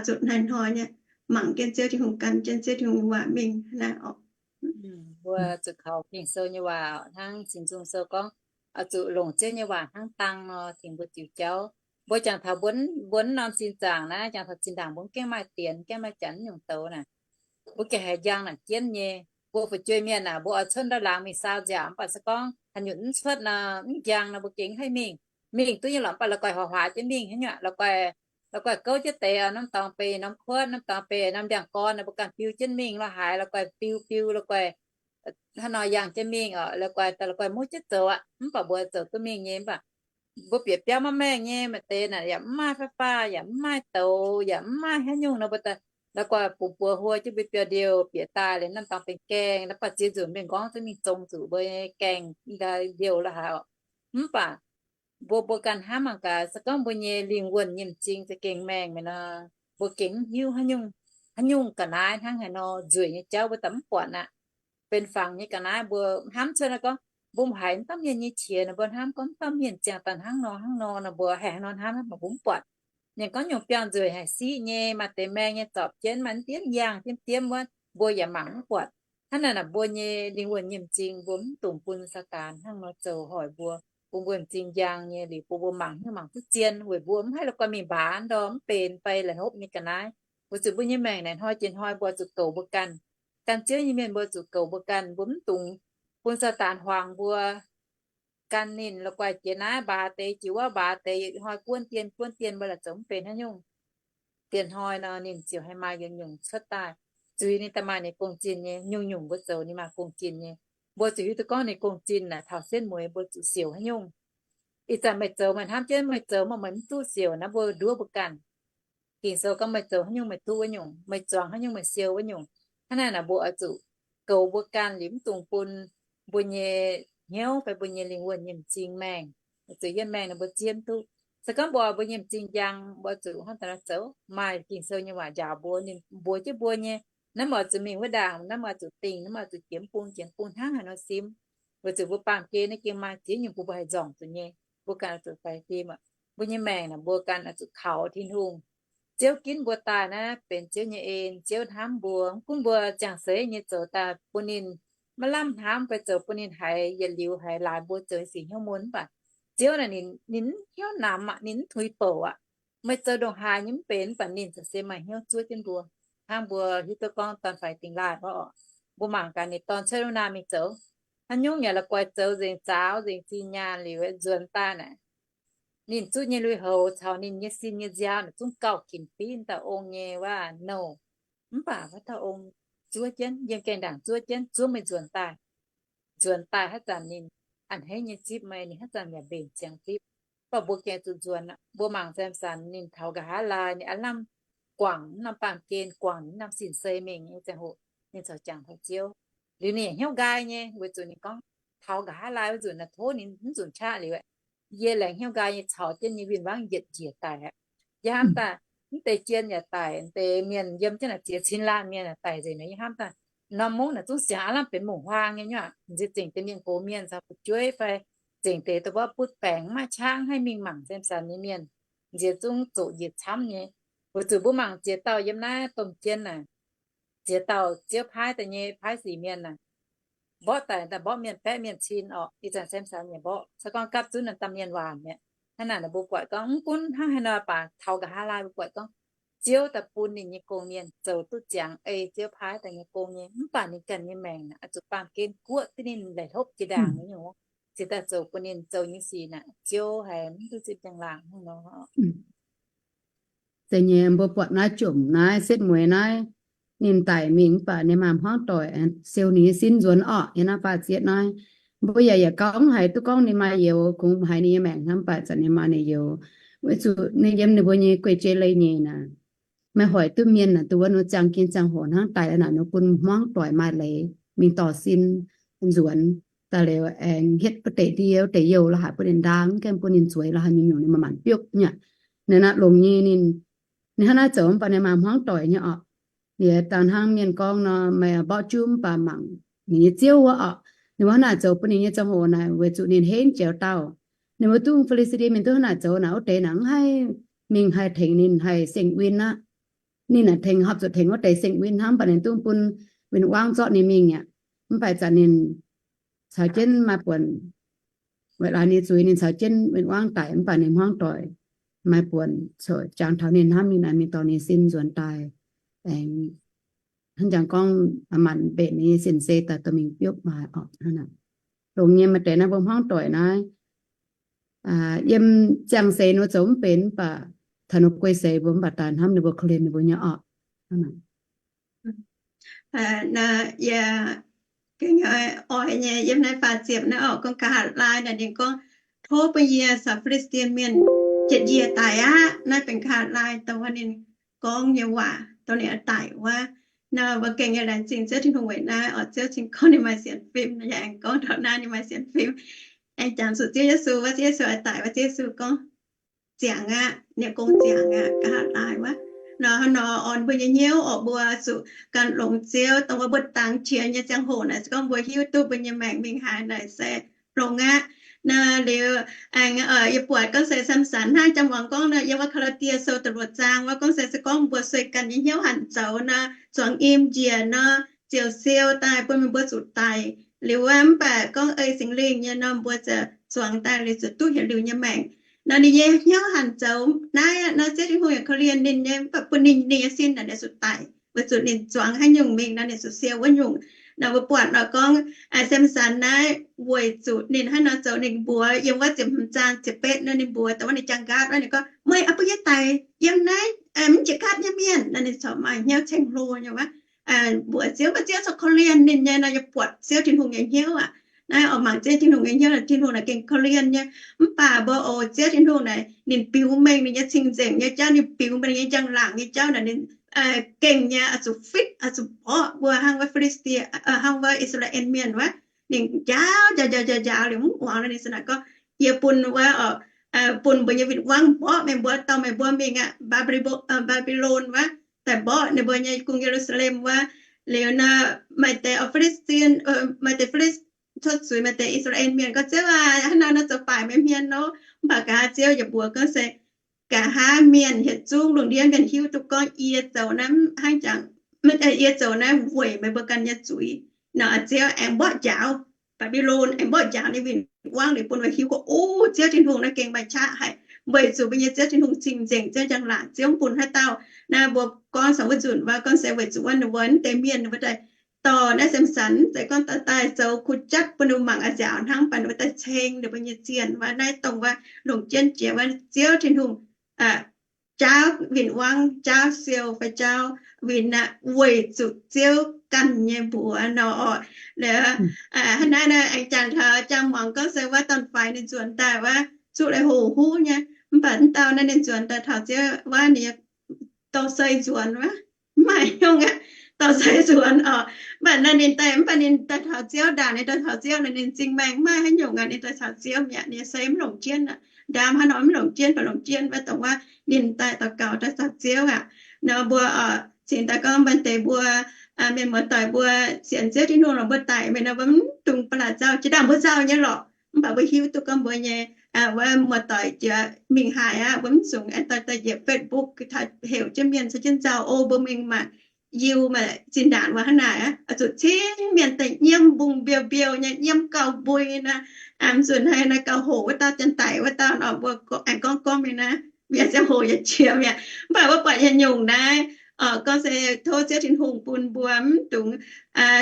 zuqc hnoi-hnoi nyei mangc jienv Ziouv Tin-Hungh, gan jienv Ziouv Tin-Hungh nyei waac mingh naaiv orqc. Mbuo zuqc kaux Ging-Sou nyei waac hnangv Singx Nzung Sou gorngv, oix zuqc longc Ziouv nyei waac hnangv dang nor tengx mbuo diuc jauv. Mbuo jangx taux mbuo, mbuo norm sin zaangc naaiv, jangx taux zinh ndaangc mbuo mv gaengh maaih dienx, gaengh maaih janx nyungc douz naaic, mbuo gengh haiz njang naaic jienv nyei. Mbuo fu'jueiv mienh naaic, mbuo oix cuotv ndau laangz mingh saau nziaauc, mv baac se gorngv haaix nyungc mv cuotv nor, mv njang nor, mbuo gengh mv haih mingh. Mingh duqv nyei lorqc, mv baac la'guaih huaax-huaax jienv mingh haaix nyungc, la'guaih, la'guaih gouv jienv deix norm dorngx beih norm kuotv, norm dorngx beih norm ndiangx-gorn nor, mbuo ganh biu jienv mingh lorqc, haaix la'guaih biu biu, la'guaih hnangv nor yangh jienv mingh orqc, la'guaih, la'guaih muv jienv zoux aqv. Mv baac mbuo zoux duqv mingh nyei, mv baac mbuo bieqc biauv maiv maengh nyei, maaih deix naaic yaac mv maaih fai-faa, yaac mv maaih douz, yaac mv maaih haaix nyungc nor, mbuo la'guaih bungx buoz huo jienv mbuo biauv-ndiouh bieqc daaih liuz, norm dorngx benx gaengh, mv baac ziex nzunc mingh nqorngv zungv mingh zongx zuqc mbuo nyei gaengh ndiouh la'haaix. Mv baac mbuo, mbuo ganh hnamv mangc gaax, se gorngv mbuo nyei lingh wuonh nyei m'zing za'gengh maengh meih nor, mbuo gengh mv hiuv haaix nyungc, haaix nyungc ga'naaiv hnangv haaix nor nzueic nyei jauv mbuo daaih mv buatc aqv. Benx fangx nyei ga'naaiv mbuo hnamv cuotv nor gorngv, mbuo haiz mv dauh mienh nyei qiex nor, mbuo hnamv gorngv mv dauh mienh ziangh daaih hnangv nor hnangv nor nor, mbuo haiz haaix nor hnamv mv baac mbuo mv buatc. Ninh gorngv nyungc biangh nzueic haic siqv nyei, maaih deix maengh nyei zorpc jienv, maaih mv diemv yangh diemv diemv wuov, mbuo yaac mangc mv buatc. Hnangv naaic naaic mbuo nyei lingh wuonh nyei m'zing mbuo mv dungx bun Saadaan hnangv nor zoux hoic mbuo, bun mbuo m'zing njang nyei liuz bun mbuo mangc haaix nyungc mangc duqv zien, weic mbuo mv haih la'guaih mingh mbaanx ndorm mv benx fai la'hopv nyei ga'naaiv. Weic zuqc mbuo nyei maengc naaic hnoi jiex hnoi mbuo zuqc goux mbuo ganh, gan Ziouv nyei mienh mbuo zuqc goux mbuo ganh. Mbuo mv dungx bun Saadaan huaangx mbuo gan ninh la'guaih jiex naaiv mbaaz deix, jiex wuov mbaaz deix, hnoi guonv dien guonv dien, mbuo la'zoux mv benx haaix nyungc. Diex hnoi nor ninh ziouc haih maaih yietc nyungc cuotv daaih. Zuiz ninh daaih maaih ninh gong-zinh nyei. Nyungc-nyungc mbuo zoux ninh maaih gong-zinh nyei. Mbuo zuqc hiuv duqv gorngv ninh gong-zinh naaic taux setv mueiz mbuo zuqc siouc haaix nyungc. Ih zanc meih zoux meih hnamv jienv meih zoux mv baac meih mv duqv siouc naaiv, mbuo nduov mbuo ganh. Ging-Sou gorngv meih zoux haaix nyungc meih duqv wuov nyungc, meih zuangx haaix nyungc meih siou wuov nyungc. Hnangv naaic naaic mbuo oix zuqc goux mbuo ganh liuz mv dungx bun mbuo nyei hnyouv fai mbuo nyei lingh wuonh nyei m'zing maengh. Zuqc yiem maengh naaic mbuo zien duqv. Se gorngv mbuo, mbuo nyei m'zing njang, mbuo zuqc hnangv daaih zoux maaih Ging-Sou nyei waac njaaux mbuo, ninh mbuox jienv mbuo nyei, naaiv maaih zuqc mingh wuov ndaangc, naaiv maaih zuqc dingh, naaiv maaih zuqc jiex mv bung, jiex mv bung hnangv haaix nor simv. Weic zuqc mbuo baamh gen naaiv gengh maaih ziex nyungc bun mbuo haih nzorngc zuqc nyei. Mbuo ganh oix zuqc faix fim aqv. Mbuo nyei maengc naaic mbuo ganh oix zuqc kaux Tin-Hungh. Ziouv ginv mbuo daaih naaiv benx Ziouv nyei en, Ziouv hnamv mbuo. Mv gunv mbuo ziangh seix nyei zoux daaih bun ninh maiv lamh hnamv fai zoux bun ninh haiz yietc liuz haiz laaix mbuo zoux sic hnyouv mun mv baac Ziouv naaic ninh, ninh mv hnyouv namx aqv, ninh mv tuix bouc aqv. Meih zoux ndongc haaix nyei mv benx mv baac ninh ziouc se maaih hnyouv zuov jienv mbuo. Hnangv mbuo hiuv duqv gorngv dorn-faix dingx laaih mv baac orqc, mbuo mangc gaax ninh dorn cuotv wuov nor mingh zoux, haaix nyungc yaac la'guaih zoux nzengc, zaaux nzengc zinh nyaanh liuz nzuonx daaih naaic, ninh zuqv nyei lui-houx caux ninh nyei sin nyei nziaaux naaic zungv gauh ginc fiqv dauh ong nyei waac-nouh. Mv baac wuov dauh ong zuov jienv, yiem gaengh ndaangc zuov jienv, zuov meih nzuonx daaih. Nzuonx daaih haaix zanc ninh a'hneiv nyei zipv meih, ninh haaix zanc yaac mbenc ziangx zipv. Mv baac mbuo gengh zuqc nzuonx aqv. Mbuo mangc Samx^sanx ninh taux nqa'haav laai, ninh aav lamh guangc mv norm baamh gen, guangc mv norm sin-sei mingh nyei ziangh hoc, ninh corc jangx taux Ziouv. Liuz ninh yaac hnyouv nqaai nyei, weic zuqc ninh gorngv taux nqa'haav laai wuov nzunc naaic tov ninh mv nzunc qaqv liuz, yie laengz hnyouv nqaai nyei caux jienv nyei win-wangv yietc njiec daic aqv. Yie hnamv daaih mv deix jien yaac daic, mv deix mienh yiem jienv naaic ziex cin laanh mienh yaac daic nzengc nor, yie hnamv daaih norm mungv naaic zungv siangx aav lamh benx mouc huaang nyei nyuoqc, nziex zengc deix mienh gox mienh caux fu'jueiv fai zengc deix dongh wuov butv baengc mv maaih qaqv haih mingh mangc Samx^sanx nyei mienh, nziex zungv zoqc njiec camv nyei. Weic zuqc mbuo mangc ziex dauh yiem naaiv domh jien naaic, ziex dauh Ziouv paaiv daaih nyei paaiv sic mienh naaic, mborqv daaih daaih mborqv mienh baeqv mienh cin orqc. Ih zanc Samx^sanx yaac mborqv, se gorngv gapv zunv naaiv daaih mienh waanc mi'aqv. Hnangv naaic naaic mbuo buatc gorngv mv gunv hnangv haaix nor baac taux nqa'haav laai mbuo buatc gorngv Ziouv daaih bun ninh nyei gong-mienh zoux duqv ziangx ei Ziouv paaiv daaih nyei gong nyei. Mv baac ninh ganh nyei maengc naaic oix zuqc baamh gen guoqv duqv ninh laih hlopv jiex ndaangc nyei nyungc, cingx daaih zoux bun ninh zoux nyei sic naaic Ziouv haiz mv duqv zipv njang-laangc hnangv nor. Zeiz nyei, mbuo buatc naaiv jomc naaiv setv mueiz naaiv, ninh daic mingh mv baac ninh maaih hmuangv doic siou ninh nyei sin nzuonx orqc. Yiem naaiv faah ziepc naaiv, mbuo yaac yaac gauh mv haiz duqv gorngv ninh maaih youz, kungx haiz ninh nyei maengc hnangv, mv baac zanc ninh maaih ninh youz. Weic zuqc ninh yiem ninh mbuo nyei guei-jei leiz-nyeic naaic, meih hoic duqv mienh naaic, dongh wuov nor ziangh jin ziangh hoc hnangv daic naaic, ninh bun hmuangv doic maaih leiz mingh dorh sin nzuonx daaih liuz aengx hietv wuov deix ndie wuov deix youh la'haic bun ninh ndaang, mv gaengh bun ninh zueiz la'haic nyungc-nyungc ninh maaih maanc biopv nyei. Naaiv naaic longx nyei ninh, ninh hnangv naaiv zoux mv baac ninh maaih hmuangv doic nyei orqc. Liuz dangh hnangv mienh gorngv nor, meih mborqv juv mv baac mangc ninh nyei ziouv wuov orqc. Ninh mbuo hnangv naaic zoux bun ninh nyei ziangh hoc naaic weic zuqc ninh henv joux dauh. Ninh mbuo duqv Fi^li^saa^die Mienh duqv hnangv naaic zoux naaic, wuov deix naaic mv haih mingh haih tengx ninh haih seng win aqv. Ninh naaic tengx, horpc zuqc tengx wuov deix seng win hnangv, mv baac ninh dungx bun win-wangv zorqv ninh mingh aqv. Mv baac zanc ninh caux jienv maaih buonc, weic laaix ninh zuiz ninh caux jienv win-wangv daic, mv baac ninh hmuangv doic maaih buonc coc jangx taux ninh hnamv ninh naaic mingh dorh ninh sin nzuonx daaih. Aengx hnangv jangx gorngv maanc mbenc ninh nyei sin-sei daaih dorh mingh biopv maaih orqc. Hnangv naaic longx nyei, maaih deix naaiv mbuo hmuangv doic naaiv yiem ziangh seix ninh mbuo zoux mv benx, mv baac taux ninh mbuo guei seix mbuo mv baac daaih hnamv ninh mbuo, korv-lienh ninh mbuo nyei orqc. Yie gengh oix nyei yiem naaiv faah ziepc naaiv orqc, gorngv nqa'haav laai naaic ninh gorngv, tov bun yie caux Fi^li^saa^die Mienh yietc njiec daic aqv. Naaiv benx nqa'haav laai dongh wuov ninh gorngv nyei waac dongh ninh oix daic wuov. Naaiv mbuo gengh nyei laengz zingh Ziouv Tin-Hungh weic naaiv orqc. Ziouv cingx gorngv ninh maaih sienx fim, yaac aengx gorngv taux naaiv ninh maaih sienx fim. Aengx jangx zuqc Ziouv Yesu wuov, Ziouv Yesu oix daic wuov, Ziouv Yesu gorngv, ziangx aqv, ninh gong ziangx aqv, nqa'haav laai wuov. Nor hnangv nor orn mbuo nyei hnyouv orqc, mbuo zuqc gan longx Ziouv, dongh wuov mbuo dangx qiex nyei ziangh hoc naaic, se gorngv mbuo hiuv duqv mbuo nyei maengc mingh haaix naaic se longx aqv. Naaiv liuz aengx yie buatc gorngv se Samson hnangv jang muangx gorngv nor, yiem wuov Gaa^laa^die Sou da'luoqc zaang wuov gorngv se, se gorngv mbuo sueih ganh nyei hnyouv hanc zoux nor, zuangx im njiec nor, ziouc siou daaih bun meih mbuo zuqc daic. Liuz wuov mv baac gorngv ei Singx Lingh nyei nor, mbuo ziouc zuangx daaih liuz ziouc duqv heuc liuz nyei maengc. Nor ninh nyei hnyouv hanc zoux naaiv aqv nor, Ziouv Tin-Hungh yaac korv-lienh ninh nyei, mv baac bun ninh, ninh nyei sin naaic ninh zuqc daic, weic zuqc ninh zuangx haaix nyungc mingh nor ninh zuqc siou wuov nyungc. Nor mbuo buatc nor gorngv Samson naaiv weic zuqc ninh hnangv nor zoux, ninh mbuox yiem wuov ziepc hmz zaang ziepc betv nor ninh mbuox dongh wuov ninh jaang nqaatv wuov, ninh gorngv, meih oix bun yie daic yiem naaiv mv jiex gaatv nyei mienh nor, ninh corc maaih hnyouv ceng-hlo nyei wuov. Mbuox Ziouv, mv baac Ziouv corc korv-lienh ninh nyei nor, yie buatc Ziouv Tin-Hungh nyei hnyouv aqv. Naaiv oix mangc Ziouv Tin-Hungh nyei hnyouv naaic, Tin-Hungh naaic gengh korv-lienh nyei. Mv baac mbuo oc, Ziouv Tin-Hungh naaic ninh biux mengh ninh nyei cing-nzengc nyei jauv, ninh biux mengh ninh nyei njang-laangc nyei jauv naaic, ninh gengh nyei oix zuqc fitv, oix zuqc mborqv mbuo hnangv wuov Fi^li^saa^die, hnangv wuov I^saa^laa^en Mienh wuov. Ninh njaaux njaaux njaaux njaaux njaaux liuz mv muangx nor, ninh ziouc naaic gorngv, Yie bun wuov, bun mbuo nyei win-wangv mborqv meih mbuo, dorh meih mbuo mingh aqv, Mbaa^mbi^lon wuov, daaih mborqv ninh mbuo nyei kungx Ye^lu^saa^lem wuov. Liuz nor, maaih deix Fi^li^saa^die, maaih deix Fi^li^saa^die, cuotv zuiz maaih deix I^saa^laa^en Mienh gorngv, Ziouv aac, hnangv naaiv nor zoux baaic meih hmien nor. Mv baac nqa'haav Ziouv yaac mbuox gorngv se nqa'haav mienh, yietc zungv lungh ndiev mienh hiuv duqv gorngv yie zoux naaiv hnangv jangx, yie zoux naaiv weic meih mbuo ganh nyei zuiz. Nor Ziouv aengx mborqv njaaux Mbaa^mbi^lon, aengx mborqv njaaux ninh win-wangv liuz bun meih hiuv gorngv, O, Ziouv Tin-Hungh naaiv gengh maaih qaqv haic, weic zuqc mbuo nyei Ziouv Tin-Hungh cing-nzengc, Ziouv njang-laangc, Ziouv mv bun haaix dauh naaiv mbuo gorngv caux wuov nzunc wuov, gorngv se weic zuqc wuov ninh mbuo mv deix mienh wuov daaih dorh naaiv Samson, se gorngv daaih daaih zoux kuv jatv bun ninh mbuo mangc a'nziaauc hnangv, baac ninh mbuo daaih ceng ninh mbuo nyei zienh wuov, naaiv dongh wuov longc jienv jiex wuov Ziouv Tin-Hungh jaauv win-wangv, jaauv siou fai jaauv win aqv, weic zuqc Ziouv ganh nyei mbuox nor orqc. Liuz hnangv naaiv nor aengx jangx taux jangx muangx gorngv se wuov dorn-faix ninh nzuonx daaih wuov zuqc leiz hoc huv nyei, mv baac mv dauh naaiv ninh nzuonx daaih taux Ziouv wuov ninh dorh sei nzuonx wuov, mv maaih nyungc aqv, dorh sei nzuonx orqc. Mv baac naaiv ninh daaih, mv baac ninh daaih taux Ziouv ndaangc, ninh daaih taux Ziouv nor ninh m'zing maengh mv maaih haaix nyungc aqv, ninh daaih taux Ziouv mi'aqv, ninh nyei sei mv longc jienv aqv. Ndaam hnangv nor mv longc jienv, baac longc jienv wuov dongh wuov ninh daaih daux gaux daaih taux Ziouv aqv. Nor mbuo cingx daaih gorngv maaih deix mbuo mienh muoz-doic mbuo sienx Ziouv Tin-Hungh lorqc, mbuo daic mingh nor mbuo mv dungx ba'laqc nzauh, jiex ndaangc mbuo nzauh nyei lorqc, mv baac mbuo hiuv duqv gorngv mbuo nyei wuov muoz-doic jiex mingh haaix aqv, mbuo mv dungx aengx daaih daaih njiec Facebook taux heuc jienv mienh caux jienv nzauh, O, mbuo mingh mangc Yiu maaih zinh ndaangc wuov hnangv naaic aqv, zuqc cingv mienh daaih nyiemv mbungh mbiouh mbiouh nyei, nyiemv gauh mbui naaiv, mv zuqc haaix naaiv gauh hoqc wuov dauh, janx-daic wuov dauh nor, mbuo aengx gorngv gorngv mingh naaiv, mienh ziangh hoc yaac qiex mi'aqv. Mv baac wuov buatc nyei nyungc naaiv, gorngv se tov Ziouv Tin-Hungh bun mbuo mv dungx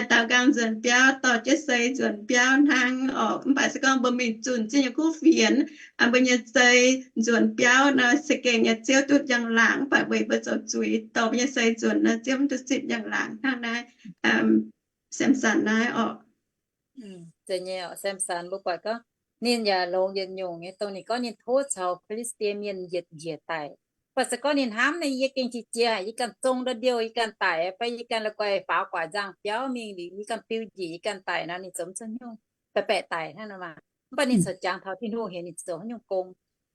daaux nqaang nzuonx biauv, dorh jienv sei nzuonx biauv hnangv orqc. Mv baac se gorngv mbuo mingh zunh Ziouv nyei kuv fienx, mbuo nyei sei nzuonx biauv nor, se gengh nyei Ziouv duqv njang-laangc, mv baac weic mbuo zoux zuiz dorh mbuo nyei sei nzuonx nor, Ziouv mv duqv zipv njang-laangc hnangv naaiv Samson naaiv orqc. Zeiz nyei orqc, Samson mbuo buatc gorngv ninh yaac longx yietc nyungc nyei, dongh ninh gorngv ninh tov caux Fi^li^saa^die Mienh yietc njiec daic. Mv baac se gorngv ninh hnamv naaiv, yie gengh qiex jiez, yie ganh zong ndau-ndiouh, yie ganh daic, fai yie ganh la'guaih faaux guaax nzangh biauv mingh liuz, yie ganh biu njiec, yie ganh daic nor, ninh zoux mv cuotv nyungc, da'baeqc daic hnangv nor maah. Mv baac ninh corc jangx taux Tin-Hungh heuc ninh zoux haaix nyungc gong.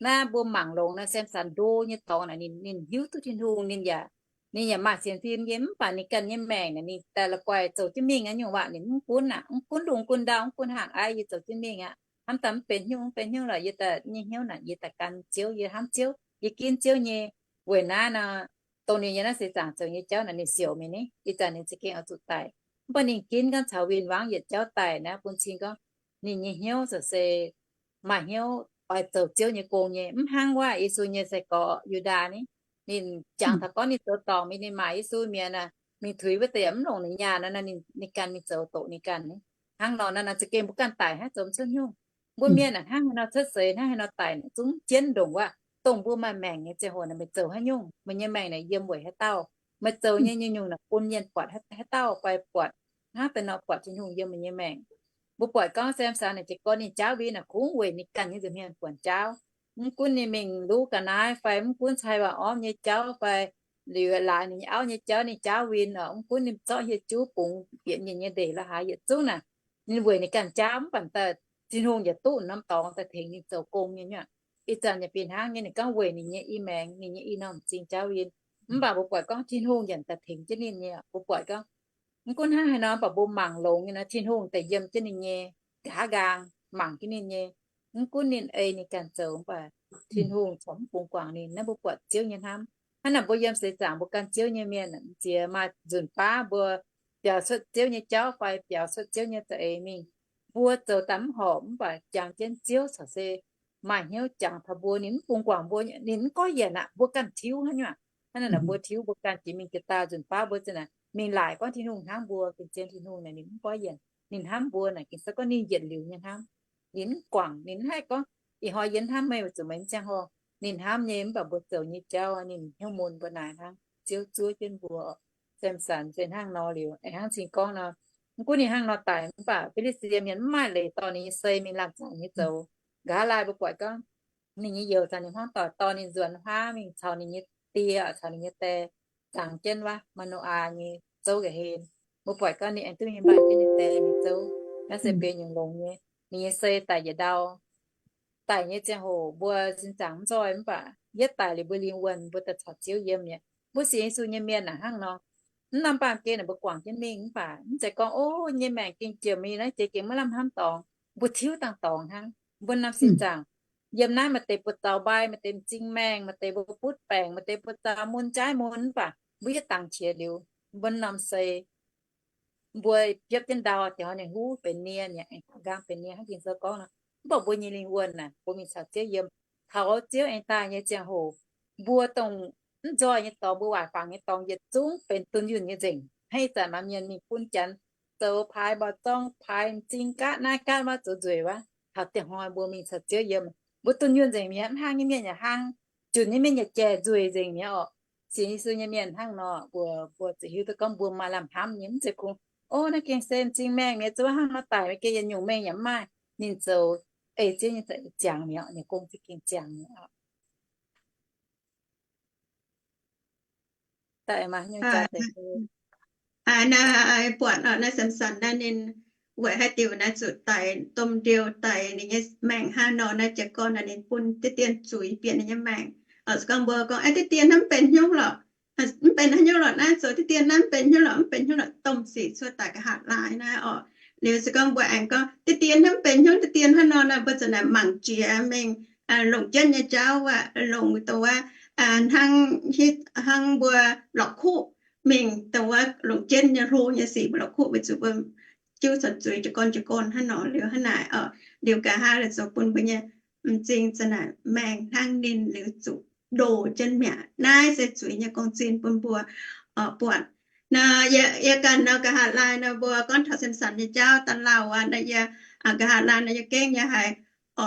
Naaiv mbuo mangc longx naaiv Samson ndo nyei dorngx naaic, ninh hiuv duqv Tin-Hungh, ninh yaac, ninh yaac maaih sienx fim nyei, mv baac ninh ganh nyei maengc naaic, ninh daaih la'guaih zoux jienv mingh nyungc waac ninh mv gunv aqv, mv gunv lungh gunv ndau, mv gunv hnaangx aiv, yie zoux jienv mingh aqv. Hnamv daaih mv benx hnyouv, mv benx hnyouv lorqc, yie daaih nyei hnyouv naaic yie daaih gan Ziouv, yie hnamv Ziouv, yie ginv Ziouv nyei. Weic naaiv nor, dongh ninh nyei naaiv seix zaangc zoux nyei jauv naaic ninh siouc mingh ni, ih zanc ninh za'gengh oix zuqc daic. Mv baac ninh ginv gorngv caux win-wangv yietc jauv daic naaiv, bun cing gorngv ninh nyei hnyouv zoux se maaih hnyouv oix zoux Ziouv nyei gong nyei, mv hnangv wuov Yesu nyei sai-gorx Yu^ndaa ni. Ninh jangx taux gorngv ninh zoux dorngc mingh, ninh maaic Yesu mienh aah, mingh tuix wuov deix yaac mv longc ninh nyaah nor, ninh ganh mingh zoux doqc ninh ganh ni. Hnangv nor naaiv za'gengh mbuo ganh daic hnangv, zoux mv cuotv nyungc. Mbuo mienh aah, hnangv haaix nor cuotv seix, hnangv haaix nor daic naaic, zungv jienv ndongc wuov, dongh mbuo maaih maengc nyei ziangh hoc naaic, meih zoux haaix nyungc, meih nyei maengc naaic yiem weic haaix dauh, meih zoux nyei nyungc-nyungc naaic bun mienh buatc haaix dauh fai buatc hnangv deix nor buatc Tin-Hungh yiem meih nyei maengc. Mbuo buatc gorngv Samson naaic jiez gorn ninh jaauv win naaic kungx weic ninh ganh nyei nza'hmien buonc jaauv. Mv gunv ninh mingh luv ga'naaiv fai mv gunv cai waac ormv nyei jauv fai liuz laaix ninh nyei auv nyei jauv, ninh jaauv win oc, mv gunv ninh zorqv hieh juv bungx bieqc ninh nyei ndeic la'haaix yietc zungv naaic, ninh weic ninh ganh jaauv mv baac daaih Tin-Hungh yaac duqv norm dorngx daaih tengx ninh zoux gong nyei nyuoqc. Ih zanc yaac fih hnangv nyei, ninh gorngv weic ninh nyei i maengx, ninh nyei i norm m'zing jaauv win. Mv baac mbuo buatc gorngv Tin-Hungh yaac daaih tengx jienv ninh nyei. Mbuo buatc gorngv mv gunv hnangv haaix nor, mv baac mbuo mangc longx nyei naaiv, Tin-Hungh daaih yiem jienv ninh nyei nqa'haav nqaang, mangc jienv ninh nyei. Mv gunv ninh ei ninh ganh zoux, mv baac Tin-Hungh corc mv bungx guangc ninh. Naaiv mbuo buatc Ziouv nyei hnamv. Hnangv naaic mbuo yiem seix zaangc mbuo gan Ziouv nyei mienh, m'ziex maaih nzunc baav mbuo biaux cuotv Ziouv nyei jauv fai biaux cuotv Ziouv nyei za'eix mingh, mbuo zoux daaih mv horpc, mv baac jangx jienv Ziouv corc se maaih hnyouv jangx taux mbuo, ninh mv bungx guangc mbuo, ninh mv goiv yienc aqv, mbuo ganh tiuv hnangv nyuoqc. Hnangv naaic mbuo tiuv, mbuo ganh jiex mingh jiex daaih nzunc baav mbuo za'naaic mingh laaic gorngv Tin-Hungh hnamv mbuo, gengh zien Tin-Hungh naaic ninh mv goiv yienc. Ninh hnamv mbuo naaic gengh se gorngv ninh yietc liuz nyei hnamv. Ninh mv guangc, ninh mv haih gorngv, ih hnoi yie hnamv meih weic zuqc meih nyei ziangh hoc. Ninh hnamv nyei, mv baac mbuo zoux nyei jauv ninh hnyouv mun mbuo naaic hnangv. Ziouv zuov jienv mbuo. Samson se hnangv nor liuz, aengx hnangv cing gorngv nor, mv gunv ninh hnangv nor daic, mv baac Fi^li^saa^die Mienh mv maaih leiz dorh ninh nyei sei mingh lamh zangc nyei zoux. Nqa'haav laai mbuo buatc gorngv ninh nyei youz caux ninh hmuangv doic dorh ninh nzuonx huaav mingh caux ninh nyei die, caux ninh nyei die zaangc jienv wuov Maa^nu^aa nyei zouv nqa'hlen. Mbuo buatc gorngv ninh aengx duqv mingh mbaanh jienv ninh die nyei zouv. Naaiv se benx nyungc longx nyei. Ninh nyei sei daic yietc ndau. Daic nyei ziangh hoc mbuo sin zaangc mv nzoih mv baac yietv daic liuz mbuo lingh wuonh mbuo daaih caux Ziouv yiem mi'aqv. Mbuo sienx Yesu nyei mienh naaic hnangv nor. Mv norm baamh gen naaic mbuo guangc jienv mingh mv baac mv zeiz gorngv, o, nyei maengc gengh jiex mingh naaiv jiex gengh maiv lamh hnamv dorngx. Mbuo tiuv dangh dorngx hnangv. Mbuo norm sin zaangc yiem naaiv maaih deix buoz-zaux mbai, maaih deix m'zing maengh, maaih deix mbuo butv baengc, maaih deix buoz-zaux mun jaaiv mun mv baac mbuo yietv dangx qiex liuz, mbuo norm sei mbuo biopv jienv ndau, dieh hnoi ninh huv benx nie mi'aqv, nqaang benx nie hnangv Ging-Sou gorngv nor. Mv baac mbuo nyei lingh wuonh naaic, mbuo mingh caux Ziouv yiem, taux Ziouv aengx daaih nyei ziangh hoc, mbuo dongh mv nzoih nyei dorngx, mbuo waaic fangx nyei dorngx yietc zungv benx dunh yunh nyei nzengc. Hnangv ih zanc maaih mienh mingh bun janx zoux paaix mba'zorng, paaix m'zing gaatv naaiv gaatv wuov zoux nzueic wuov. Taux dieh hnoi mbuo mingh caux Ziouv yiem, mbuo dunh yunh nzengc mi'aqv. Mv hnangv nyei mienh yaac hnangv, junc nyei mienh yaac jaiv nzueic nzengc mi'aqv orqc. Sienx Yesu nyei mienh hnangv nor, mbuo, mbuo ziouc hiuv duqv gorngv mbuo maaih lamh hnamv nyei, mv zeiz kungx, o, naaiv gengh se m'zing maengh mi'aqv, zuov hnangv nor daic, mv gengh yietc nyungc mengh yaac mv maaih. Ninh zoux eix jienv nyei ziangx mi'aqv, ninh gong za'gengh ziangx mi'aqv. Daaih maaih nyungc jaax deix, naaiv buatc naaiv Samson naaiv ninh weic haaix diuc naaiv zuqc daic, domh ndiouh daic ninh nyei maengc hnangv nor naaiv jiez gorn naaic ninh bun diqv dien zuiz bieqc ninh nyei maengc. Se gorngv mbuo gorngv, aa, diqv dien hnamv mv benx hnyouv lorqc, mv benx haaix hnyouv lorqc naaiv, zoux diqv dien naaiv mv benx hnyouv lorqc, mv benx hnyouv lorqc, domh sic cuotv daaih nqa'haav laai naaiv orqc. Liuz se gorngv mbuo aengx gorngv diqv dien hnamv mv benx hnyouv, diqv dien hnangv nor naaiv, mbuo ziouc naaic mangc jiex mingh, longc jienv nyei jauv aqv, longc dongh wuov, hnangv, hnangv mbuo lorqc kuqv mingh dongh wuov longc jienv nyei hlo nyei sic mbuo lorqc kuqv weic zuqc mbuo jiuv caux zuiz jiez gorn jiez gorn hnangv nor liuz hnangv naaic orqc. Liuz nqa'haav laaic zoux bun mbuo nyei m'zing ziouc naaic maengh hnangv ninh liuz zuqc ndoh jienv mi'aqv. Naaiv se zuiz nyei gong-zinh bun mbuo buatc. Naaiv yie ganh nor nqa'haav laai nor mbuo gorngv taux Samson nyei jauv daaih lauh aqv. Naaiv yie nqa'haav laai nor yie gengh yaac haiz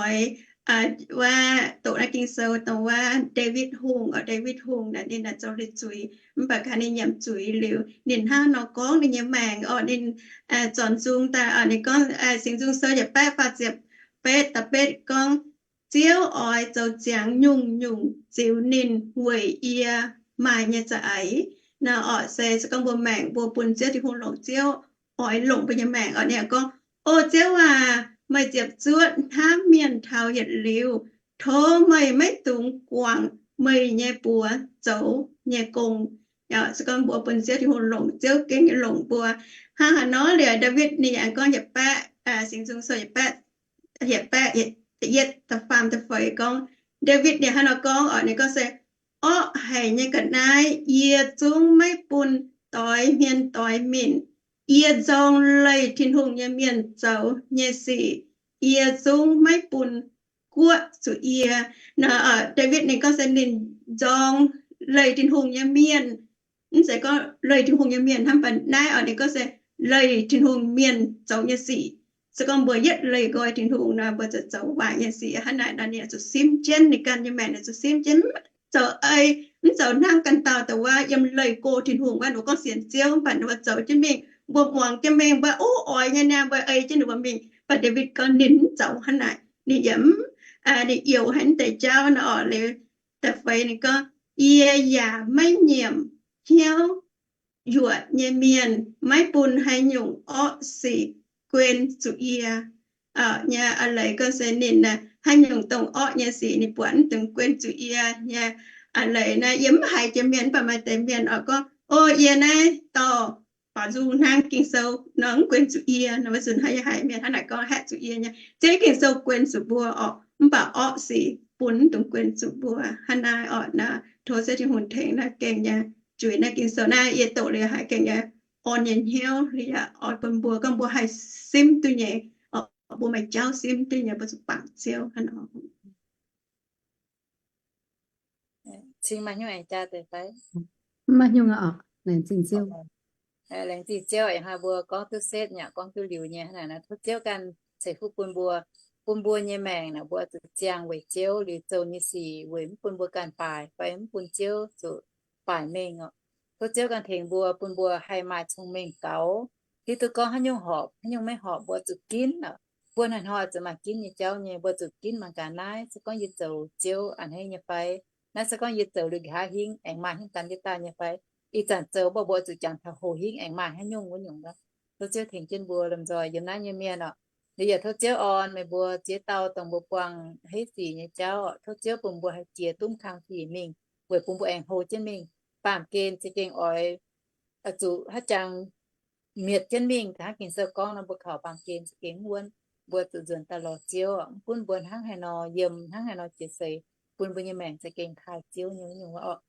oix wuov doqc naaiv Ging-Sou dongh wuov Ndaawitv Hungh orqc. Ndaawitv Hungh naaic ninh naaic zoux liuz zuiz, mv baac gaax ninh nyiemc zuiz liuz ninh hnangv nor gorngv ninh nyei maengc orqc. Ninh zornc nzung daaih orqc, ninh gorngv, Singx Nzung Sou yietc baeqv faah ziepc betv da'betv gorngv, Ziouv oix zoux ziangx nyungc-nyungc ziux ninh weic yie maaih nyei za'eix. Naaiv orqc se, se gorngv mbuo maengc mbuo bun Ziouv Tin-Hungh longc, Ziouv oix longc mbuo nyei maengc orqc. Ninh gorngv, O Ziouv aac, meih ziepc zuoqv hnamv mienh taux yietc liuz, tov meih maiv dungx guangc meih nyei buoz zoux nyei gong. Se gorngv mbuo bun Ziouv Tin-Hungh longc, Ziouv gengh longc mbuo. Hnangv haaix nor liuz, Ndaawitv ninh yaac gorngv yietc baeqv, Singx Nzung Sou yietc baeqv, yietc baeqv, yietc, da'yietv, da'faam, da'feix gorngv, Ndaawitv ninh hnangv nor gorngv orqc, ninh gorngv se, Orqv haic nyei ga'naaiv yie zungv maiv bun doix hmien doix minc. Yie nzorng leih Tin-Hungh nyei mienh zoux nyei sic, yie zungv maiv bun guoqv zuqc yie. Ndaawitv ninh gorngv se ninh nzorng leih Tin-Hungh nyei mienh. Mv zeiz gorngv leih Tin-Hungh nyei mienh hnangv, mv baac naaiv orqc ninh gorngv se leih Tin-Hungh mienh zoux nyei sic. Se gorngv mbuo yietv leih nqoi Tin-Hungh nor, mbuo ziouc zoux waaic nyei sic. Hnangv naaic nor ninh zuqc simv jienv, ninh ganh nyei maengc ninh zuqc simv jienv, zoux ei, mv zoux hnangv ganh dauh dongh wuov yiem leih go Tin-Hungh wuov, ninh gorngv sienx Ziouv, mv baac ninh mbuo zoux jienv mingh, mbuo muangx jienv mingh, mbuo, o, oix nyei naaic, mbuo ei jienv ninh mbuo mingh. Mv baac Ndaawitv gorngv ninh mv zoux hnangv naaic. Ninh yaac mv, ninh youc haic deix jauv nor orqc. Liuz da'feix ninh gorngv, Yie yaac maiv nyiemc hnyouv yuoqc nyei mienh, maiv bun haaix nyungc orqv sic guen zuqc yie. Nyei a'leiz gorngv se ninh haaix nyungc dongh orqv nyei sic ninh buatc mv dungx guen zuqc yie. Nyei a'leiz naaiv yie mv haiz jiex mienh, mv baac maaih deix mienh orqc gorngv, O, yie naaiv dorh baaux nzung hnangv Ging-Sou nor mv guen zuqc yie nor. Wuov zanc hnangv yie haiz mienh hnangv naaic gorngv haeqv zuqc yie nyei. Ziouv Ging-Sou guen zuqc mbuo orqc, mv baac orqv sic bun mv dungx guen zuqc mbuo. Hnangv naaiv orqc naaiv, tov Ziouv Tin-Hungh tengx naaiv gengh nyei, juix naaiv Ging-Sou naaiv yie doqc liuz haiz gengh nyei orn nyei hnyouv, liuz yaac oix bun mbuo gorngv mbuo haih simv duqv nyei, mbuo maaih jauv simv duqv nyei, mbuo zuqc bangc Ziouv hnangv nor. Cing maaih nyungc aengx jaa deix fai? Maaih nyungc aqv orqc. Laengz zingh Ziouv. Laengz zingh Ziouv, ih hnoi mbuo gorngv duqv setv nyei, gorngv duqv liuz nyei hnangv naaic nor, tov Ziouv ganh ceix fuqv bun mbuo, bun mbuo nyei maengc naaic mbuo zuqc ziangh weic Ziouv liuz zoux nyei sic weic mv bun mbuo ganh baaic fai mv bun Ziouv zuqc baaic mengh orqc. Tov Ziouv ganh tengx mbuo, bun mbuo haih maaih cong-mengh gaux, hiuv duqv gorngv haaix nyungc horpc, haaix nyungc maiv horpc mbuo zuqc ginv orqc. Mbuo hnoi-hnoi zuqc maaih ginv nyei jauv nyei, mbuo zuqc ginv mangc gaax naaiv se gorngv yie zoux Ziouv a'hneiv nyei fai? Naaiv se gorngv yie zoux liuz nqa'haav hingv aengx maaih hingv daan jienv daaih nyei fai? ih zanc zoux mv baac mbuo zuqc jangx taux houx hingv aengx maaih haaix nyungc wuov nyungc. Tov Ziouv tengx jienv mbuo lomh nzoih yiem naaiv nyei mienh oc. Liuz yaac tov Ziouv orn meih mbuo ziex dauh dongh mbuo buangh heiv sic nyei jauv oc. Tov Ziouv bun mbuo haih jiex duqv kang sic mingh, weic bun mbuo aengx hlo jienv mingh. Baamh gen za'gengh oix zuqc haaix jangx mietc jienv mingh. Hnangv Ging-Sou gorngv nor, mbuo kaux baamh gen za'gengh mv wuonv. Mbuo zuqc nzuonx daaih lorz Ziouv oc. Mv gunv mbuo hnangv haaix nor yiem, hnangv haaix nor jiex seix, bun mbuo nyei maengc za'gengh taaih Ziouv nyei wuov nyungc oc.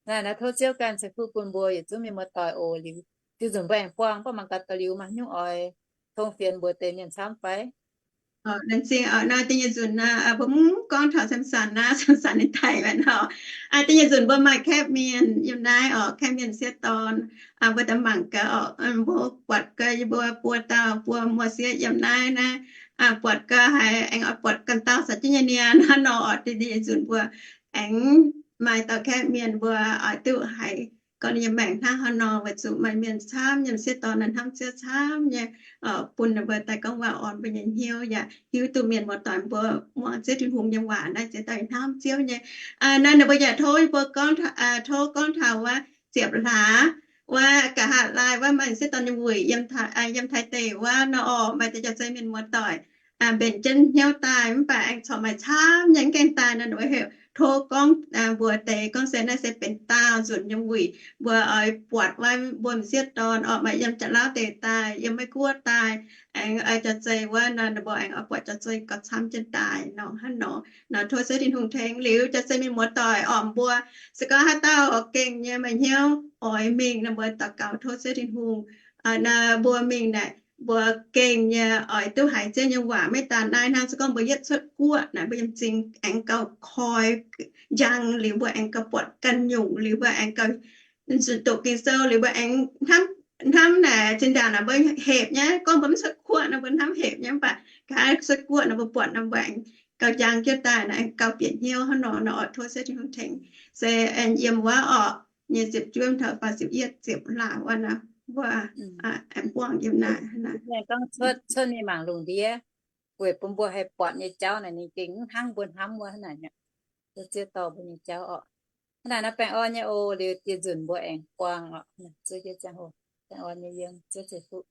Naaiv naaiv tov Ziouv ganh ceix fuqv bun mbuo yietc zungv mienh muoz-doic oc. Liuz dieh nzunc mbuo aengx buangh, mv baac mangc gaax da'liuz maaih haaix nyungc oix tong fienx mbuox deix mienh camv fai? Naaiv zingh naaiv deix nyei nzunc naaiv, mbuo mv gorngv taux Samson naaiv, Samson ninh daic mi'aqv nor. Deix nyei nzunc mbuo maaih kaeqv mienh yiem naaiv oc, kaeqv mienh sieqv dorn. Mbuo daaih mangc gaax oc, mbuo buatc gaax yie mbuo buo dauh buo muoz-sieqv yiem naaiv naaiv, buatc gaax haiz aengx oix buatc ganh dauh caux jienv nyei niaa hnangv nor oc. Deix nyei nzunc mbuo aengx maaih dauh kaeqv mienh mbuo oix duqv haiz gorngv ninh nyei maengc hnangv haaix nor, weic zuqc maaih mienh camv nyei sieqv dorn naaiv hnamv Ziouv camv nyei, bun ninh mbuo daaih gorngv waac orn mbuo nyei hnyouv yaac hiuv duqv mienh muoz-doic mbuo muangx Ziouv Tin-Hungh nyei waac naaiv ziex dauh hnamv Ziouv nyei. Naaiv ninh mbuo yaac tov mbuo gorngv, tov gorngv taux wuov ziepc hlaax wuov nqa'haav laai wuov maaih sieqv dorn nyei wuic yiem Taiv deic wuov nor oc, maaih deix jauv-zei mienh muoz-doic mbenc jienv hnyouv daaih mv baac aengx corc maaih camv nyei mv gaengh daaih nor, ninh mbuo heuc tov gorngv mbuox deix gorngv se naaiv se benx daauh nzunc nyei wuic, mbuo oix buatc wuov mbuo m'sieqv dorn oc maaih yiem Jaav-Lauv deic daaih, yiem Meiv-Guoqv daaih, aengx jauv-zei wuov nor ninh mbuo aengx oix buatc jauv-zei gauh camv jienv daaih nor hnangv nor. Nor tov Ziouv Tin-Hungh tengx liuz jauv-zei mienh muoz-doic oc, mbuo se gorngv haaix dauh gengh nyei maaih hnyouv oix mingh nor mbuo daux gaux tov Ziouv Tin-Hungh. Naaiv mbuo mingh naaic mbuo gengh nyei oix duqv haiz Ziouv nyei waac. Maiv daan naaiv hnangv, se gorngv mbuo yietv cuotv guoqv naaic mbuo yiem m'zing aengx gauh koi njang liuz, mbuo aengx gauh buatc ganh nyungc liuz, mbuo aengx gauh zuqc doqc Ging-Sou liuz, mbuo aengx hnamv, hnamv naaic zinh ndaangc naaic mbuo hepc nyei. Gorngv mbuo mv cuotv guoqv nor mbuo hnamv hepc nyei, mv baac ga'naaiv cuotv guoqv nor mbuo buatc nor mbuo aengx gauh njang jienv daaih naaic, aengx gauh bieqc hnyouv hnangv nor. Nor oix tov Ziouv Tin-Hungh tengx se aengx yiem wuov orqc, nyei ziepc juov taux faah ziepc yietv ziepc hlaax wuov nor, mbuo aengx buangh yiem naaic. Cuotv mingh mangc lungh ndiev, weic bun mbuo haih buatc nyei jauv naaic ninh gengh mv hnangv mbuo hnamv wuov hnangv naaic. Tov Ziouv dorh mbuo nyei jauv oc. Hnangv naaic nor baengh orn nyei oc. Liuz dieh nzunc mbuo aengx buangh oc. Ziouv jienv ziangh hoc baengh orn nyei yiem, Ziouv ceix fuqv.